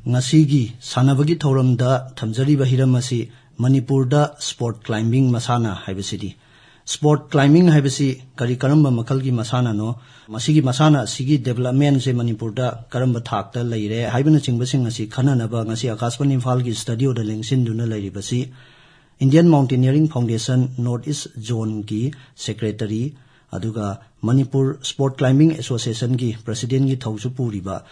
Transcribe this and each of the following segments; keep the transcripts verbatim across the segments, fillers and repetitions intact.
ꯉꯁꯤꯒꯤ ꯁꯥꯟꯅꯕꯒꯤ ꯊꯧꯔꯝꯗ ꯊꯝꯖꯔꯤꯕ ꯍꯤꯔꯝ ꯑꯁꯤ ꯃꯅꯤꯄꯨꯔꯗ ꯁ꯭ꯄꯣꯔꯠ ꯀ꯭ꯂꯥꯏꯝꯕꯤꯡ ꯃꯁꯥꯟꯅ ꯍꯥꯏꯕꯁꯤꯗꯤ, ꯁ꯭ꯄꯣꯔꯠ ꯀ꯭ꯂꯥꯏꯝꯕꯤꯡ ꯍꯥꯏꯕꯁꯤ ꯀꯔꯤ, ꯀꯔꯝꯕ ꯃꯈꯜꯒꯤ ꯃꯁꯥꯟꯅꯅꯣ, ꯃꯁꯤꯒꯤ ꯃꯁꯥꯟꯅ ꯑꯁꯤꯒꯤ ꯗꯦꯕꯂꯞꯃꯦꯟꯁꯦ ꯃꯅꯤꯄꯨꯔꯗ ꯀꯔꯝꯕ ꯊꯥꯛꯇ ꯂꯩꯔꯦ ꯍꯥꯏꯕꯅꯆꯤꯡꯕꯁꯤꯡ ꯑꯁꯤ ꯈꯟꯅꯅꯕ ꯉꯁꯤ ꯑꯀꯥꯁꯕꯥꯅꯤ ꯏꯝꯐꯥꯜꯒꯤ ꯁ꯭ꯇꯗꯤꯑꯣꯗ ꯂꯦꯡꯁꯤꯟꯗꯨꯅ ꯂꯩꯔꯤꯕꯁꯤ Indian Mountaineering Foundation North East Zoneꯒꯤ ꯁꯦꯀ꯭ꯔꯦꯇꯔꯤ, ꯑꯗꯨꯒ ꯃꯅꯤꯄꯨꯔ ꯁ꯭ꯄꯣꯔꯠ ꯀ꯭ꯂꯥꯏꯝꯕꯤꯡ ꯑꯦꯁꯣꯁꯤꯌꯦꯁꯟꯒꯤ ꯄ꯭ꯔꯁꯤꯗꯦꯟꯒꯤ ꯊꯧꯁꯨ ꯄꯨꯔꯤꯕ,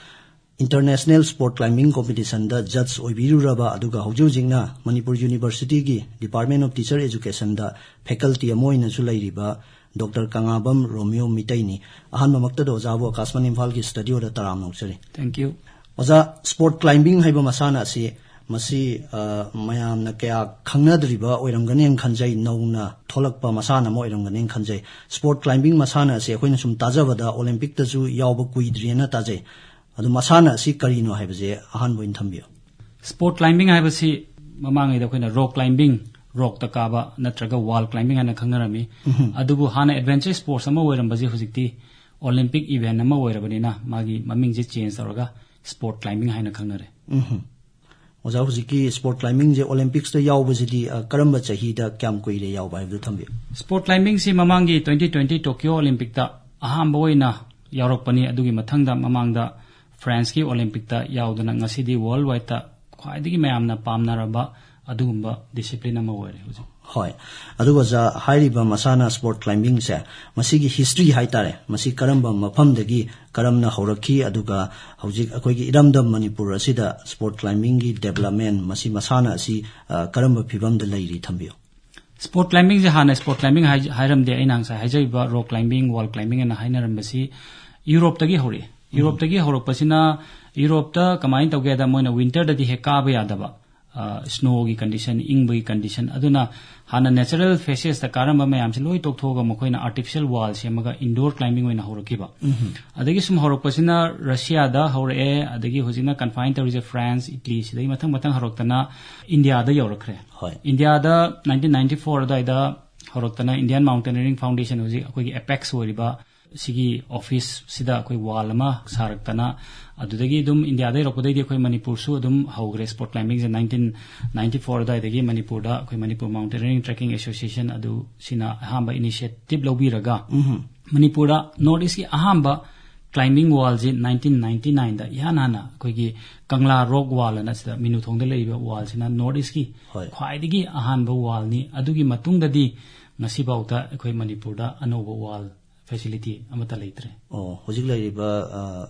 ꯏꯟꯇꯔꯅꯦꯁꯅꯦꯜ ꯁ꯭ꯄꯣꯔꯠ ꯀ꯭ꯂꯥꯏꯝꯕꯤꯡ ꯀꯣꯝꯄꯤꯇꯤꯁꯟꯗ ꯖꯖ ꯑꯣꯏꯕꯤꯔꯨꯔꯕ, ꯑꯗꯨꯒ ꯍꯧꯖꯤꯛ ꯍꯧꯖꯤꯛꯅ ꯃꯅꯤꯄꯨꯔ ꯌꯨꯅꯤꯚꯔꯁꯤꯇꯤꯒꯤ ꯗꯤꯄꯥꯔꯠꯃꯦꯟ ꯑꯣꯐ ꯇꯤꯆꯔ ꯑꯦꯖꯨꯀꯦꯁꯟꯗ ꯐꯦꯀꯜꯇꯤ ꯑꯃ ꯑꯣꯏꯅꯁꯨ ꯂꯩꯔꯤꯕ ꯗꯣꯛꯇꯔ ꯀꯪꯂꯥꯕꯝ ꯔꯣꯃꯤꯌꯣ ꯃꯤꯇꯩꯅꯤ꯫ ꯑꯍꯥꯟꯕꯃꯛꯇꯗ ꯑꯣꯖꯥꯕꯨ ꯑꯀꯥꯁꯕꯥꯅꯤ ꯏꯝꯐꯥꯜꯒꯤ ꯁ꯭ꯇꯗꯤꯑꯣꯗ ꯇꯔꯥꯝꯅ ꯑꯣꯛꯆꯔꯤ꯫ Thank you. ꯑꯣꯖꯥ, ꯁ꯭ꯄꯣꯔꯠ ꯀ꯭ꯂꯥꯏꯝꯕꯤꯡ ꯍꯥꯏꯕ ꯃꯁꯥꯟꯅ ꯑꯁꯤ, ꯃꯁꯤ, ꯑ, ꯃꯌꯥꯝꯅ ꯀꯌꯥ ꯈꯪꯅꯗ꯭ꯔꯤꯕ ꯑꯣꯏꯔꯝꯒꯅꯦꯅ ꯈꯟꯖꯩ, ꯅꯧꯅ ꯊꯣꯛꯂꯛꯄ ꯃꯁꯥꯟꯅ ꯑꯃ ꯑꯣꯏꯔꯝꯒꯅꯦꯅ ꯈꯟꯖꯩ꯫ ꯁ꯭ꯄꯣꯔꯠ ꯀ꯭ꯂꯥꯏꯝꯕꯤꯡ ꯃꯁꯥꯟꯅ ꯑꯁꯤ ꯑꯩꯈꯣꯏꯅ ꯁꯨꯝ ꯇꯥꯖꯕꯗ ꯑꯣꯂꯦꯝꯄꯤꯛꯇꯁꯨ ꯌꯥꯎꯕ ꯀꯨꯏꯗ꯭ꯔꯤꯑꯅ ꯇꯥꯖꯩ꯫ ꯑꯗꯨ ꯃꯁꯥꯟꯅ ꯑꯁꯤ ꯀꯔꯤꯅꯣ ꯍꯥꯏꯕꯁꯦ ꯑꯍꯥꯟꯕ ꯑꯣꯏꯅ ꯊꯝꯕꯤꯌꯨ꯫ ꯁ꯭ꯄꯣꯔꯠ ꯀ꯭ꯂꯥꯏꯝꯕꯤꯡ ꯍꯥꯏꯕꯁꯤ ꯃꯃꯥꯡꯉꯩꯗ ꯑꯩꯈꯣꯏꯅ ꯔꯣꯛ ꯀ꯭ꯂꯥꯏꯝꯕꯤꯡ, ꯔꯣꯛꯇ ꯀꯥꯕ ꯅꯠꯇ꯭ꯔꯒ ꯋꯥꯜ ꯀ꯭ꯂꯥꯏꯝꯕꯤꯡ ꯍꯥꯏꯅ ꯈꯪꯅꯔꯝꯃꯤ꯫ ꯑꯗꯨꯕꯨ ꯍꯥꯟꯅ ꯑꯦꯗꯚꯦꯟꯆꯔ ꯁ꯭ꯄꯣꯔꯠꯁ ꯑꯃ ꯑꯣꯏꯔꯝꯕꯁꯦ ꯍꯧꯖꯤꯛꯇꯤ ꯑꯣꯂꯦꯝꯄꯤꯛ ꯏꯚꯦꯟ ꯑꯃ ꯑꯣꯏꯔꯕꯅꯤꯅ ꯃꯥꯒꯤ ꯃꯃꯤꯡꯁꯦ ꯆꯦꯟꯖ ꯇꯧꯔꯒ ꯁ꯭ꯄꯣꯔꯠ ꯀ꯭ꯂꯥꯏꯝꯕꯤꯡ ꯍꯥꯏꯅ ꯈꯪꯅꯔꯦ꯫ ꯎꯝꯍꯨꯝ꯫ ꯑꯣꯖꯥ, ꯍꯧꯖꯤꯛꯀꯤ ꯁ꯭ꯄꯣꯔꯠ ꯀ꯭ꯂꯥꯏꯝꯕꯤꯡꯁꯦ ꯑꯣꯂꯦꯝꯄꯤꯛꯁꯇ ꯌꯥꯎꯕꯁꯤꯗꯤ, ꯑ, ꯀꯔꯝꯕ ꯆꯍꯤꯗ ꯀꯌꯥꯝ ꯀꯨꯏꯔꯦ ꯌꯥꯎꯕ ꯍꯥꯏꯕꯗꯨ ꯊꯝꯕꯤꯌꯨ꯫ ꯁ꯭ꯄꯣꯔꯠ ꯀ꯭ꯂꯥꯏꯝꯕꯤꯡꯁꯤ ꯃꯃꯥꯡꯒꯤ twenty twenty Tokyo Olympicꯇ ꯑꯍꯥꯟꯕ ꯑꯣꯏꯅ ꯌꯥꯎꯔꯛꯄꯅꯤ꯫ ꯑꯗꯨꯒꯤ ꯃꯊꯪꯗ ꯃꯃꯥꯡꯗ ꯐ꯭ꯔꯥꯟꯁꯀꯤ ꯑꯣꯂꯦꯝꯄꯤꯛꯇ ꯌꯥꯎꯗꯅ ꯉꯁꯤꯗꯤ ꯋꯥꯔꯜ ꯋꯥꯏꯗꯇ ꯈ꯭ꯋꯥꯏꯗꯒꯤ ꯃꯌꯥꯝꯅ ꯄꯥꯝꯅꯔꯕ ꯑꯗꯨꯒꯨꯝꯕ ꯗꯤꯁꯤꯄ꯭ꯂꯤꯟ ꯑꯃ ꯑꯣꯏꯔꯦ ꯍꯧꯖꯤꯛ꯫ ꯍꯣꯏ꯫ ꯑꯗꯨꯒ ꯑꯣꯖꯥ, ꯍꯥꯏꯔꯤꯕ ꯃꯁꯥꯟꯅ ꯁ꯭ꯄꯣꯔꯠ ꯀ꯭ꯂꯥꯏꯝꯕꯤꯡꯁꯦ, ꯃꯁꯤꯒꯤ ꯍꯤꯁꯇ꯭ꯔꯤ ꯍꯥꯏꯇꯥꯔꯦ, ꯃꯁꯤ ꯀꯔꯝꯕ ꯃꯐꯝꯗꯒꯤ ꯀꯔꯝꯅ ꯍꯧꯔꯛꯈꯤ, ꯑꯗꯨꯒ ꯍꯧꯖꯤꯛ ꯑꯩꯈꯣꯏꯒꯤ ꯏꯔꯝꯗꯝ ꯃꯅꯤꯄꯨꯔ ꯑꯁꯤꯗ ꯁ꯭ꯄꯣꯔꯠ ꯀ꯭ꯂꯥꯏꯝꯕꯤꯡꯒꯤ ꯗꯦꯕꯂꯞꯃꯦꯟ, ꯃꯁꯤ ꯃꯁꯥꯟꯅ ꯑꯁꯤ, ꯑ, ꯀꯔꯝꯕ ꯐꯤꯕꯝꯗ ꯂꯩꯔꯤ, ꯊꯝꯕꯤꯌꯨ꯫ ꯁ꯭ꯄꯣꯔꯠ ꯀ꯭ꯂꯥꯏꯝꯕꯤꯡꯁꯦ ꯍꯥꯟꯅ ꯁ꯭ꯄꯣꯔꯠ ꯀ꯭ꯂꯥꯏꯝꯕꯤꯡ ꯍꯥꯏ-, ꯍꯥꯏꯔꯝꯗꯦ꯫ ꯑꯩꯅ ꯉꯁꯥꯏ ꯍꯥꯏꯖꯔꯤꯕ ꯔꯣꯛ ꯀ꯭ꯂꯥꯏꯝꯕꯤꯡ, ꯋꯥꯜ ꯀ꯭ꯂꯥꯏꯝꯕꯤꯡ ꯑꯅ ꯍꯥꯏꯅꯔꯝꯕꯁꯤ ꯌꯨꯔꯣꯞꯇꯒꯤ ꯍꯧꯔꯛꯏ꯫ ꯌꯨꯔꯣꯞꯇꯒꯤ ꯍꯧꯔꯛꯄꯁꯤꯅ ꯌꯨꯔꯣꯞꯇ ꯀꯃꯥꯏꯅ ꯇꯧꯒꯦꯗ, ꯃꯣꯏꯅ ꯋꯤꯟꯇꯔꯗꯗꯤ ꯍꯦꯛ ꯀꯥꯕ ꯌꯥꯗꯕ, ꯑ, ꯁ꯭ꯅꯣꯒꯤ ꯀꯟꯗꯤꯁꯟ, ꯏꯪꯕꯒꯤ ꯀꯟꯗꯤꯁꯟ꯫ ꯑꯗꯨꯅ ꯍꯥꯟꯅ ꯅꯦꯆꯔꯦꯜ ꯐꯦꯁꯦꯁꯇ ꯀꯥꯔꯝꯕ ꯃꯌꯥꯝꯁꯦ ꯂꯣꯏ ꯇꯣꯛꯊꯣꯛꯑꯒ ꯃꯈꯣꯏꯅ ꯑꯥꯔꯇꯤꯐꯤꯁꯤꯌꯦꯜ ꯋꯥꯜ ꯁꯦꯝꯃꯒ ꯏꯟꯗꯣꯔ ꯀ꯭ꯂꯥꯏꯝꯕꯤꯡ ꯑꯣꯏꯅ ꯍꯧꯔꯛꯈꯤꯕ꯫ ꯑꯗꯒꯤ ꯁꯨꯝ ꯍꯧꯔꯛꯄꯁꯤꯅ ꯔꯁꯤꯌꯥꯗ ꯍꯧꯔꯛꯑꯦ, ꯑꯗꯒꯤ ꯍꯧꯖꯤꯛꯅ ꯀꯟꯐꯥꯏꯟ ꯇꯧꯔꯤꯁꯦ ꯐ꯭ꯔꯥꯟꯁ, ꯏꯇꯂꯤ, ꯁꯤꯗꯒꯤ ꯃꯊꯪ ꯃꯊꯪ ꯍꯧꯔꯛꯇꯅ ꯏꯟꯗꯤꯌꯥꯗ ꯌꯧꯔꯛꯈ꯭ꯔꯦ꯫ ꯍꯣꯏ꯫ ꯏꯟꯗꯤꯌꯥꯗ nineteen ninety four ꯑꯗꯨꯋꯥꯏꯗ ꯍꯧꯔꯛꯇꯅ Indian Mountaineering Foundation, ꯍꯧꯖꯤꯛ ꯑꯩꯈꯣꯏꯒꯤ ꯑꯦꯄꯦꯛꯁ ꯑꯣꯏꯔꯤꯕ ꯁꯤꯒꯤ ꯑꯣꯐꯤꯁꯁꯤꯗ ꯑꯩꯈꯣꯏ ꯋꯥꯜ ꯑꯃ ꯁꯥꯔꯛꯇꯅ, ꯑꯗꯨꯗꯒꯤ ꯑꯗꯨꯝ ꯏꯟꯗꯤꯌꯥꯗ ꯌꯧꯔꯛꯄꯗꯩꯗꯤ ꯑꯩꯈꯣꯏ ꯃꯅꯤꯄꯨꯔꯁꯨ ꯑꯗꯨꯝ ꯍꯧꯈ꯭ꯔꯦ ꯁ꯭ꯄꯣꯔꯠ ꯀ꯭ꯂꯥꯏꯝꯕꯤꯡꯁꯦ꯫ ꯅꯥꯏꯟꯇꯤꯟ ꯅꯥꯏꯟꯇꯤ ꯐꯣꯔ ꯑꯗꯨꯋꯥꯏꯗꯒꯤ ꯃꯅꯤꯄꯨꯔꯗ ꯑꯩꯈꯣꯏ ꯃꯅꯤꯄꯨꯔ ꯃꯥꯎꯟꯇꯦꯅꯤꯌꯔꯤꯡ ꯇ꯭ꯔꯦꯛꯀꯤꯡ ꯑꯦꯁꯣꯁꯤꯌꯦꯁꯟ ꯑꯗꯨ ꯁꯤꯅ ꯑꯍꯥꯟꯕ ꯏꯅꯤꯁꯤꯌꯦꯇꯤꯚ ꯂꯧꯕꯤꯔꯒ ꯃꯅꯤꯄꯨꯔꯗ ꯅꯣꯔꯠ ꯏꯁꯀꯤ ꯑꯍꯥꯟꯕ ꯀ꯭ꯂꯥꯏꯝꯕꯤꯡ ꯋꯥꯜꯁꯤ ꯅꯥꯏꯟꯇꯤꯟ ꯅꯥꯏꯟꯇꯤ ꯅꯥꯏꯟꯗ ꯏꯍꯥꯟ ꯍꯥꯟꯅ ꯑꯩꯈꯣꯏꯒꯤ ꯀꯪꯂꯥ ꯔꯣꯛ ꯋꯥꯜ ꯑꯅ ꯁꯤꯗ ꯃꯤꯅꯨꯊꯣꯡꯗ ꯂꯩꯔꯤꯕ ꯋꯥꯜꯁꯤꯅ ꯅꯣꯔꯠ ꯏꯁꯀꯤ ꯍꯣꯏ꯫ ꯈ꯭ꯋꯥꯏꯗꯒꯤ ꯑꯍꯥꯟꯕ ꯋꯥꯜꯅꯤ꯫ ꯑꯗꯨꯒꯤ ꯃꯇꯨꯡꯗꯗꯤ ꯉꯁꯤꯐꯥꯎꯗ ꯑꯩꯈꯣꯏ ꯃꯅꯤꯄꯨꯔꯗ ꯑꯅꯧꯕ ꯋꯥꯜ ꯐꯦꯁꯤꯂꯤꯇꯤ ꯑꯃꯠꯇ ꯂꯩꯇ꯭ꯔꯦ꯫ ꯑꯣ, ꯍꯧꯖꯤꯛ ꯂꯩꯔꯤꯕ, ꯑ,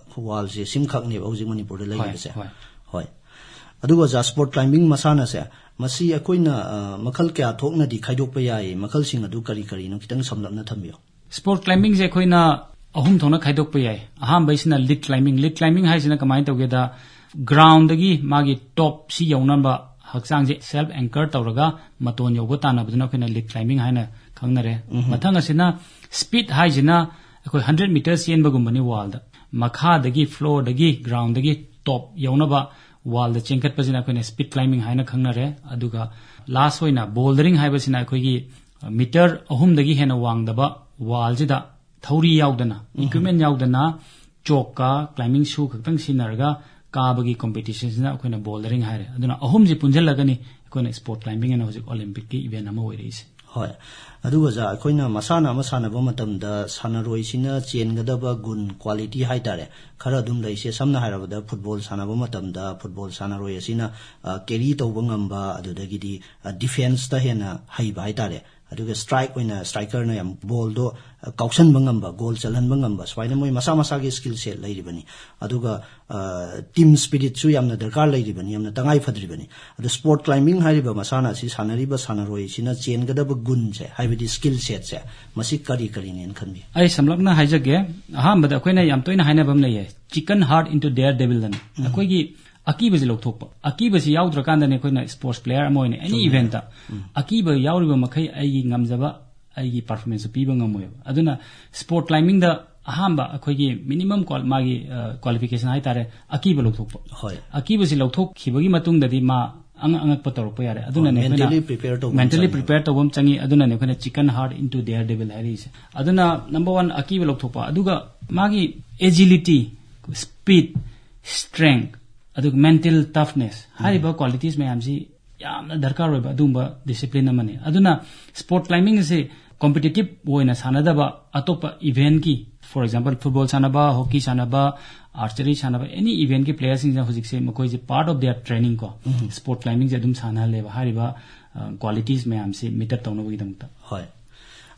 ꯋꯥꯜꯁꯦ ꯁꯤꯝꯈꯛꯅꯦꯕ ꯍꯧꯖꯤꯛ ꯃꯅꯤꯄꯨꯔꯗ ꯍꯣꯏ, ꯂꯩꯔꯤꯕꯁꯦ? ꯍꯣꯏ꯫ ꯍꯣꯏ꯫ ꯑꯗꯨꯒ ꯑꯣꯖꯥ, ꯁ꯭ꯄꯣꯔꯠ ꯀ꯭ꯂꯥꯏꯝꯕꯤꯡ ꯃꯁꯥꯟꯅꯁꯦ, ꯃꯁꯤ ꯑꯩꯈꯣꯏꯅ, ꯑ, ꯃꯈꯜ ꯀꯌꯥ ꯊꯣꯛꯅꯗꯤ ꯈꯥꯏꯗꯣꯛꯄ ꯌꯥꯏ, ꯃꯈꯜꯁꯤꯡ ꯑꯗꯨ ꯀꯔꯤ ꯀꯔꯤꯅꯣ ꯈꯤꯇꯪ ꯁꯝꯂꯞꯅ ꯊꯝꯕꯤꯌꯨ꯫ ꯁ꯭ꯄꯣꯔꯠ ꯀ꯭ꯂꯥꯏꯝꯕꯤꯡꯁꯦ ꯑꯩꯈꯣꯏꯅ ꯑꯍꯨꯝ ꯊꯣꯛꯅ ꯈꯥꯏꯗꯣꯛꯄ ꯌꯥꯏ꯫ ꯑꯍꯥꯟꯕꯩꯁꯤꯅ ꯂꯤꯗ ꯀ꯭ꯂꯥꯏꯝꯕꯤꯡ꯫ ꯂꯤꯗ ꯀ꯭ꯂꯥꯏꯝꯕꯤꯡ ꯍꯥꯏꯁꯤꯅ ꯀꯃꯥꯏꯅ ꯇꯧꯒꯦꯗ, ꯒ꯭ꯔꯥꯎꯟꯗꯒꯤ ꯃꯥꯒꯤ ꯇꯣꯞꯁꯤ ꯌꯧꯅꯕ ꯍꯛꯆꯥꯡꯁꯦ ꯁꯦꯜꯐ ꯑꯦꯡꯀꯔ ꯇꯧꯔꯒ ꯃꯇꯣꯟ ꯌꯧꯕ ꯇꯥꯟꯅꯕꯗꯨꯅ ꯑꯩꯈꯣꯏꯅ ꯂꯤꯗ ꯀ꯭ꯂꯥꯏꯝꯕꯤꯡ ꯍꯥꯏꯅ ꯈꯪꯅꯔꯦ꯫ ꯎꯝ꯫ ꯃꯊꯪ ꯑꯁꯤꯅ ꯁ꯭ꯄꯤꯗ ꯍꯥꯏꯁꯤꯅ ꯑꯩꯈꯣꯏ ꯍꯟꯗ꯭ꯔꯦꯗ ꯃꯤꯇꯔ ꯆꯦꯟꯕꯒꯨꯝꯕꯅꯤ ꯋꯥꯜꯗ꯫ ꯃꯈꯥꯗꯒꯤ, ꯐ꯭ꯂꯣꯔꯗꯒꯤ, ꯒ꯭ꯔꯥꯎꯟꯗꯒꯤ ꯇꯣꯞ ꯌꯧꯅꯕ ꯋꯥꯜꯗ ꯆꯦꯟꯈꯠꯄꯁꯤꯅ ꯑꯩꯈꯣꯏꯅ ꯁ꯭ꯄꯤꯗ ꯀ꯭ꯂꯥꯏꯝꯕꯤꯡ ꯍꯥꯏꯅ ꯈꯪꯅꯔꯦ꯫ ꯑꯗꯨꯒ ꯂꯥꯁ ꯑꯣꯏꯅ ꯕꯣꯜꯗꯔꯤꯡ ꯍꯥꯏꯕꯁꯤꯅ ꯑꯩꯈꯣꯏꯒꯤ ꯃꯤꯇꯔ ꯑꯍꯨꯝꯗꯒꯤ ꯍꯦꯟꯅ ꯋꯥꯡꯗꯕ ꯋꯥꯜꯁꯤꯗ ꯊꯧꯔꯤ ꯌꯥꯎꯗꯅ, ꯎꯝ꯫ ꯏꯀ꯭ꯋꯤꯞꯃꯦꯟ ꯌꯥꯎꯗꯅ, ꯆꯣꯛꯀ ꯀ꯭ꯂꯥꯏꯝꯕꯤꯡ ꯁꯨ ꯈꯛꯇꯪ ꯁꯤꯖꯤꯟꯅꯔꯒ ꯀꯥꯕꯒꯤ ꯀꯣꯝꯄꯤꯇꯤꯁꯟꯁꯤꯅ ꯑꯩꯈꯣꯏꯅ ꯕꯣꯜꯗꯔꯤꯡ ꯍꯥꯏꯔꯦ꯫ ꯑꯗꯨꯅ ꯑꯍꯨꯝꯁꯤ ꯄꯨꯟꯁꯤꯜꯂꯒꯅꯤ ꯑꯩꯈꯣꯏꯅ ꯁ꯭ꯄꯣꯔꯠ ꯀ꯭ꯂꯥꯏꯝꯕꯤꯡ ꯑꯅ ꯍꯧꯖꯤꯛ ꯑꯣꯂꯤꯝꯄꯤꯛꯀꯤ ꯏꯚꯦꯟ ꯑꯃ ꯑꯣꯏꯔꯛꯏꯁꯦ꯫ ꯍꯣꯏ꯫ ꯑꯗꯨꯒ ꯑꯣꯖꯥ, ꯑꯩꯈꯣꯏꯅ ꯃꯁꯥꯟꯅ ꯑꯃ ꯁꯥꯟꯅꯕ ꯃꯇꯝꯗ ꯁꯥꯟꯅꯔꯣꯏꯁꯤꯅ ꯆꯦꯟꯒꯗꯕ ꯒꯨꯟ, ꯀ꯭ꯋꯥꯂꯤꯇꯤ ꯍꯥꯏꯇꯥꯔꯦ, ꯈꯔ ꯑꯗꯨꯝ ꯂꯩꯁꯦ꯫ ꯁꯝꯅ ꯍꯥꯏꯔꯕꯗ ꯐꯨꯠꯕꯣꯜ ꯁꯥꯟꯅꯕ ꯃꯇꯝꯗ ꯐꯨꯠꯕꯣꯜ ꯁꯥꯟꯅꯔꯣꯏ ꯑꯁꯤꯅ, ꯑ, ꯀꯦꯔꯤ ꯇꯧꯕ ꯉꯝꯕ, ꯑꯗꯨꯗꯒꯤꯗꯤ, ꯑ, ꯗꯤꯐꯦꯟꯁꯇ ꯍꯦꯟꯅ ꯍꯩꯕ ꯍꯥꯏꯇꯥꯔꯦ꯫ ꯑꯗꯨꯒ ꯁ꯭ꯇ꯭ꯔꯥꯏꯛ ꯑꯣꯏꯅ ꯁ꯭ꯇ꯭ꯔꯥꯏꯀꯔꯅ ꯌꯥꯝ ꯕꯣꯜꯗꯣ, ꯑ, ꯀꯥꯎꯁꯟꯕ ꯉꯝꯕ, ꯒꯣꯜ ꯆꯜꯍꯟꯕ ꯉꯝꯕ, ꯁꯨꯃꯥꯏꯅ ꯃꯣꯏ ꯃꯁꯥ ꯃꯁꯥꯒꯤ ꯁ꯭ꯀꯤꯜ ꯁꯦꯠ ꯂꯩꯔꯤꯕꯅꯤ꯫ ꯑꯗꯨꯒ, ꯑ, ꯇꯤꯝ ꯁ꯭ꯄꯤꯔꯤꯠꯁꯨ ꯌꯥꯝꯅ ꯗꯔꯀꯥꯔ ꯂꯩꯔꯤꯕꯅꯤ, ꯌꯥꯝꯅ ꯇꯉꯥꯏ ꯐꯗ꯭ꯔꯤꯕꯅꯤ꯫ ꯑꯗꯣ ꯁ꯭ꯄꯣꯔꯠ ꯀ꯭ꯂꯥꯏꯝꯕꯤꯡ ꯍꯥꯏꯔꯤꯕ ꯃꯁꯥꯟꯅ ꯑꯁꯤ ꯁꯥꯟꯅꯔꯤꯕ ꯁꯥꯟꯅꯔꯣꯏꯁꯤꯅ ꯆꯦꯟꯒꯗꯕ ꯒꯨꯟꯁꯦ, ꯍꯥꯏꯕꯗꯤ ꯁ꯭ꯀꯤꯜ ꯁꯦꯠꯁꯦ, ꯃꯁꯤ ꯀꯔꯤ ꯀꯔꯤꯅꯦꯅ ꯈꯟꯕꯤ? ꯑꯩ ꯁꯝꯂꯞꯅ ꯍꯥꯏꯖꯒꯦ꯫ ꯑꯍꯥꯟꯕꯗ ꯑꯩꯈꯣꯏꯅ ꯌꯥꯝ ꯇꯣꯏꯅ ꯍꯥꯏꯅꯕ ꯑꯃ ꯂꯩꯌꯦ, "Chicken heart into daredevil" ꯑꯅ꯫ ꯎꯝ꯫ ꯑꯩꯈꯣꯏꯒꯤ ꯑꯀꯤꯕꯁꯤ ꯂꯧꯊꯣꯛꯄ꯫ ꯑꯀꯤꯕꯁꯤ ꯌꯥꯎꯗ꯭ꯔꯀꯥꯟꯗꯅꯦ ꯑꯩꯈꯣꯏꯅ ꯁ꯭ꯄꯣꯔꯠꯁ ꯄ꯭ꯂꯦꯌꯔ ꯑꯃ ꯑꯣꯏꯅ ꯑꯦꯅꯤ ꯆꯨꯝꯃꯦ꯫ ꯏꯚꯦꯟꯠꯇ ꯎꯝ꯫ ꯑꯀꯤꯕ ꯌꯥꯎꯔꯤꯕ ꯃꯈꯩ ꯑꯩꯒꯤ ꯉꯝꯖꯕ, ꯑꯩꯒꯤ ꯄꯔꯐꯣꯔꯃꯦꯟꯁꯇꯨ ꯄꯤꯕ ꯉꯝꯃꯣꯏꯕ꯫ ꯑꯗꯨꯅ ꯁ꯭ꯄꯣꯔꯠ ꯀ꯭ꯂꯥꯏꯝꯕꯤꯡꯗ ꯑꯍꯥꯟꯕ ꯑꯩꯈꯣꯏꯒꯤ ꯃꯤꯅꯤꯃꯝ ꯀ꯭ꯋꯥ-, ꯃꯥꯒꯤ, ꯑ, ꯀ꯭ꯋꯥꯂꯤꯐꯤꯀꯦꯁꯟ ꯍꯥꯏꯇꯥꯔꯦ, ꯑꯀꯤꯕ ꯂꯧꯊꯣꯛꯄ꯫ ꯍꯣꯏ꯫ ꯑꯀꯤꯕꯁꯤ ꯂꯧꯊꯣꯛꯈꯤꯕꯒꯤ ꯃꯇꯨꯡꯗꯗꯤ ꯃꯥ ꯑꯉꯛ ꯑꯉꯛꯄ ꯇꯧꯔꯛꯄ ꯌꯥꯔꯦ꯫ ꯑꯗꯨꯅꯅꯦ ꯑꯩꯈꯣꯏꯅ Mentally prepare ꯇꯧꯕ ꯑꯃ mentally ꯆꯪꯉꯦ꯫ Prepare ꯇꯧꯕ ꯑꯃ ꯆꯪꯉꯤ꯫ ꯑꯗꯨꯅꯅꯦ ꯑꯩꯈꯣꯏꯅ "Chicken heart into daredevil" ꯍꯥꯏꯔꯤꯁꯦ꯫ ꯑꯗꯨꯅ number one ꯑꯀꯤꯕ ꯂꯧꯊꯣꯛꯄ, ꯑꯗꯨꯒ ꯃꯥꯒꯤ agility, speed, strength, ꯑꯗꯨꯒ mental toughness ꯍꯥꯏꯔꯤꯕ qualities ꯃꯌꯥꯝꯁꯤ ꯌꯥꯝꯅ ꯗꯔꯀꯥꯔ ꯑꯣꯏꯕ ꯑꯗꯨꯒꯨꯝꯕ discipline ꯑꯃꯅꯤ꯫ ꯑꯗꯨꯅ sport climbing ꯑꯁꯤ competitive ꯑꯣꯏꯅ ꯁꯥꯟꯅꯗꯕ, ꯑꯇꯣꯞꯄ event ꯀꯤ, for example, football ꯁꯥꯟꯅꯕ, hockey ꯁꯥꯟꯅꯕ, archery ꯁꯥꯟꯅꯕ, any event ꯀꯤ player ꯁꯤꯡꯁꯤꯅ ꯍꯧꯖꯤꯛꯁꯦ ꯃꯈꯣꯏꯁꯦ part of their training ꯀꯣ, sport climbing ꯁꯦ ꯑꯗꯨꯝ ꯁꯥꯟꯅꯍꯜꯂꯦꯕ, ꯍꯥꯏꯔꯤꯕ qualities ꯃꯌꯥꯝꯁꯤ meet up ꯇꯧꯅꯕꯒꯤꯗꯃꯛꯇ꯫ ꯍꯣꯏ꯫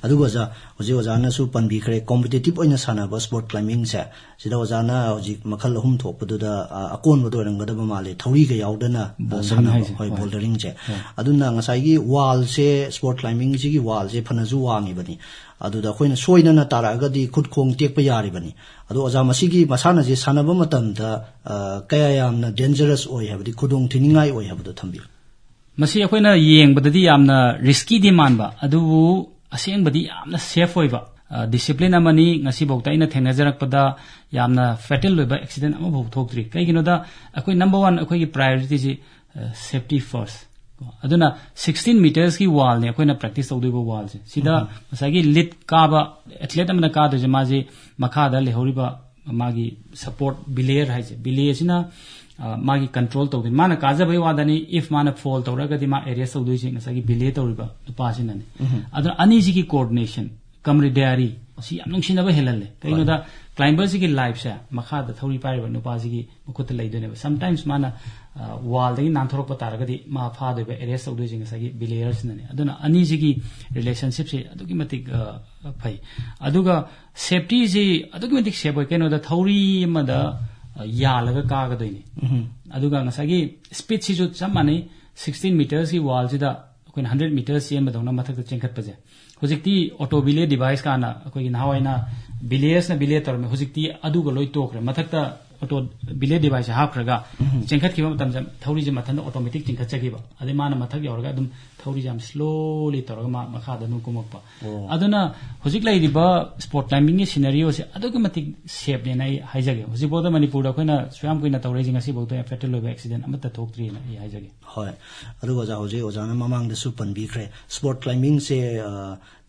ꯑꯗꯨꯒ ꯑꯣꯖꯥ, ꯍꯧꯖꯤꯛ ꯑꯣꯖꯥꯅꯁꯨ ꯄꯟꯕꯤꯈ꯭ꯔꯦ, competitive ꯑꯣꯏꯅ ꯁꯥꯟꯅꯕ sport climbing ꯁꯦ, ꯁꯤꯗ ꯑꯣꯖꯥꯅ ꯍꯧꯖꯤꯛ ꯃꯈꯜ ꯑꯍꯨꯝ ꯊꯣꯛꯄꯗꯨꯗ, ꯑ, ꯑꯀꯣꯟꯕꯗ ꯑꯣꯏꯔꯝꯒꯗꯕ ꯃꯥꯜꯂꯦ, ꯊꯧꯔꯤꯒ ꯌꯥꯎꯗꯅ, ꯑ, Bouldering ꯁꯥꯟꯅꯕ꯫ ꯍꯥꯏꯁꯦ, ꯍꯣꯏ, ꯍꯣꯏ꯫ Bouldering ꯁꯦ꯫ ꯍꯣꯏ꯫ ꯑꯗꯨꯅ ꯉꯁꯥꯏꯒꯤ wall ꯁꯦ, sport climbing ꯁꯤꯒꯤ wall ꯁꯦ ꯐꯅꯁꯨ ꯋꯥꯡꯉꯤꯕꯅꯤ꯫ ꯑꯗꯨꯗ ꯑꯩꯈꯣꯏꯅ ꯁꯣꯏꯗꯅ ꯇꯥꯔꯛꯑꯒꯗꯤ ꯈꯨꯠ ꯈꯣꯡ ꯇꯦꯛꯄ ꯌꯥꯔꯤꯕꯅꯤ꯫ ꯑꯗꯣ ꯑꯣꯖꯥ, ꯃꯁꯤꯒꯤ ꯃꯁꯥꯟꯅꯁꯦ ꯁꯥꯟꯅꯕ ꯃꯇꯝꯗ, ꯑ, ꯀꯌꯥ ꯌꯥꯝꯅ dangerous ꯑꯣꯏ ꯍꯥꯏꯕꯗꯤ, ꯈꯨꯗꯣꯡ ꯊꯤꯅꯤꯡꯉꯥꯏ ꯑꯣꯏ ꯍꯥꯏꯕꯗꯣ ꯊꯝꯕꯤꯌꯨ꯫ ꯃꯁꯤ ꯑꯩꯈꯣꯏꯅ ꯌꯦꯡꯕꯗꯗꯤ ꯌꯥꯝꯅ risky ꯗꯤ ꯃꯥꯟꯕ, ꯑꯗꯨꯕꯨ ꯑꯁꯦꯡꯕꯗꯤ ꯌꯥꯝꯅ safe ꯑꯣꯏꯕ, ꯑ, discipline ꯑꯃꯅꯤ꯫ ꯉꯁꯤꯐꯥꯎꯗ ꯑꯩꯅ ꯊꯦꯡꯅꯖꯔꯛꯄꯗ ꯌꯥꯝꯅ fatal ꯑꯣꯏꯕ accident ꯑꯃꯐꯥꯎ ꯊꯣꯛꯇ꯭ꯔꯤ꯫ ꯀꯩꯒꯤꯅꯣꯗ, ꯑꯩꯈꯣꯏ number one ꯑꯩꯈꯣꯏꯒꯤ priority ꯁꯤ, ꯑ, safety first꯫ ꯑꯗꯨꯅ sixteen meters ꯀꯤ wall ꯅꯦ ꯑꯩꯈꯣꯏꯅ practice ꯇꯧꯗꯣꯏꯕ wall ꯁꯦ꯫ ꯁꯤꯗ ꯉꯁꯥꯏꯒꯤ lit ꯀꯥꯕ athlete ꯑꯃꯅ ꯀꯥꯗꯣꯏꯁꯦ, ꯃꯥꯁꯦ ꯃꯈꯥꯗ ꯂꯩꯍꯧꯔꯤꯕ ꯃꯥꯒꯤ support belayer ꯍꯥꯏꯁꯦ, belayer ꯁꯤꯅ, ꯑ, ꯃꯥꯒꯤ control ꯇꯧꯗꯣꯏꯅꯤ꯫ ꯃꯥꯅ ꯀꯥꯖꯕꯩ ꯋꯥꯗꯅꯤ, if ꯃꯥꯅ fall ꯇꯧꯔꯒꯗꯤ ꯃꯥ arrest ꯇꯧꯗꯣꯏꯁꯦ ꯉꯁꯥꯏꯒꯤ belayer ꯇꯧꯔꯤꯕ ꯅꯨꯄꯥꯁꯤꯅꯅꯤ꯫ ꯑꯗꯨꯅ ꯑꯅꯤꯁꯤꯒꯤ coordination, camaraderie, ꯁꯤ ꯌꯥꯝ ꯅꯨꯡꯁꯤꯅꯕ ꯍꯦꯜꯍꯜꯂꯦ꯫ ꯀꯩꯒꯤꯅꯣꯗ, climber ꯁꯤꯒꯤ life ꯁꯦ ꯃꯈꯥꯗ ꯊꯧꯔꯤ ꯄꯥꯏꯔꯤꯕ ꯅꯨꯄꯥꯁꯤꯒꯤ ꯃꯈꯨꯠꯇ ꯂꯩꯗꯣꯏꯅꯦꯕ꯫ Sometimes ꯃꯥꯅ, ꯑ, wall ꯗꯒꯤ ꯅꯥꯟꯊꯣꯔꯛꯄ ꯇꯥꯔꯒꯗꯤ ꯃꯥ ꯐꯥꯗꯣꯏꯕ, arrest ꯇꯧꯗꯣꯏꯁꯦ ꯉꯁꯥꯏꯒꯤ belayer ꯁꯤꯅꯅꯦ꯫ ꯑꯗꯨꯅ ꯑꯅꯤꯁꯤꯒꯤ relationship ꯁꯦ ꯑꯗꯨꯛꯀꯤ ꯃꯇꯤꯛ, ꯑ, ꯐꯩ꯫ ꯑꯗꯨꯒ safety ꯁꯤ ꯑꯗꯨꯛꯀꯤ ꯃꯇꯤꯛ safe ꯑꯣꯏ꯫ ꯀꯩꯅꯣꯗ, ꯊꯧꯔꯤ ꯑꯃꯗ, ꯑ, ꯌꯥꯜꯂꯒ ꯀꯥꯒꯗꯣꯏꯅꯤ꯫ ꯑꯗꯨꯒ ꯉꯁꯥꯏꯒꯤ speed ꯁꯤꯁꯨ ꯆꯞ ꯃꯥꯟꯅꯩ꯫ Sixteen meters ꯀꯤ wall ꯁꯤꯗ ꯑꯩꯈꯣꯏꯅ hundred meters ꯆꯦꯟꯕꯗꯧꯅ ꯃꯊꯛꯇ ꯆꯦꯟꯈꯠꯄꯁꯦ꯫ ꯍꯧꯖꯤꯛꯇꯤ auto belay device ꯀꯥꯟꯅ ꯑꯩꯈꯣꯏꯒꯤ ꯅꯍꯥꯟꯋꯥꯏꯅ belayer ꯁꯅ belay ꯇꯧꯔꯝꯃꯦ꯫ ꯍꯧꯖꯤꯛꯇꯤ ꯑꯗꯨꯒ ꯂꯣꯏ ꯇꯣꯛꯈ꯭ꯔꯦ꯫ ꯃꯊꯛꯇ ꯑꯣꯇꯣ ꯕꯤꯂꯦꯠ ꯗꯤꯚꯥꯏꯁꯁꯦ ꯍꯥꯞꯈ꯭ꯔꯒ ꯆꯦꯟꯈꯠꯈꯤꯕ ꯃꯇꯝꯗ ꯊꯧꯔꯤꯁꯦ ꯃꯊꯟꯇ ꯑꯣꯇꯣꯃꯦꯇꯤꯛ ꯆꯤꯡꯈꯠꯆꯈꯤꯕ, ꯑꯗꯩ ꯃꯥꯅ ꯃꯊꯛ ꯌꯧꯔꯒ ꯑꯗꯨꯝ ꯊꯧꯔꯤꯁꯦ ꯌꯥꯝ ꯁ꯭ꯂꯣꯂꯤ ꯇꯧꯔꯒ ꯃꯥ ꯃꯈꯥꯗ ꯑꯗꯨꯝ ꯀꯨꯝꯃꯛꯄ꯫ ꯑꯗꯨꯅ ꯍꯧꯖꯤꯛ ꯂꯩꯔꯤꯕ ꯁ꯭ꯄꯣꯔꯠ ꯀ꯭ꯂꯥꯏꯝꯕꯤꯡꯒꯤ ꯁꯤꯅꯔꯤꯑꯣꯁꯦ ꯑꯗꯨꯛꯀꯤ ꯃꯇꯤꯛ ꯁꯦꯐꯅꯦꯅ ꯑꯩ ꯍꯥꯏꯖꯒꯦ꯫ ꯍꯧꯖꯤꯛꯐꯥꯎꯗ ꯃꯅꯤꯄꯨꯔꯗ ꯑꯩꯈꯣꯏꯅ ꯁꯨꯌꯥꯝ ꯀꯨꯏꯅ ꯇꯧꯔꯛꯏꯁꯦ ꯉꯁꯤꯐꯥꯎꯗ ꯐꯦꯇꯦꯜ ꯑꯣꯏꯕ ꯑꯦꯛꯁꯤꯗꯦꯟ ꯑꯃꯠꯇ ꯊꯣꯛꯇ꯭ꯔꯤꯅ ꯑꯩ ꯍꯥꯏꯖꯒꯦ꯫ ꯍꯣꯏ꯫ ꯑꯗꯨꯒ ꯑꯣꯖꯥ, ꯍꯧꯖꯤꯛ ꯑꯣꯖꯥꯅ ꯃꯃꯥꯡꯗꯁꯨ ꯄꯟꯕꯤꯈ꯭ꯔꯦ, ꯁ꯭ꯄꯣꯔꯠ ꯀ꯭ꯂꯥꯏꯝꯕꯤꯡꯁꯦ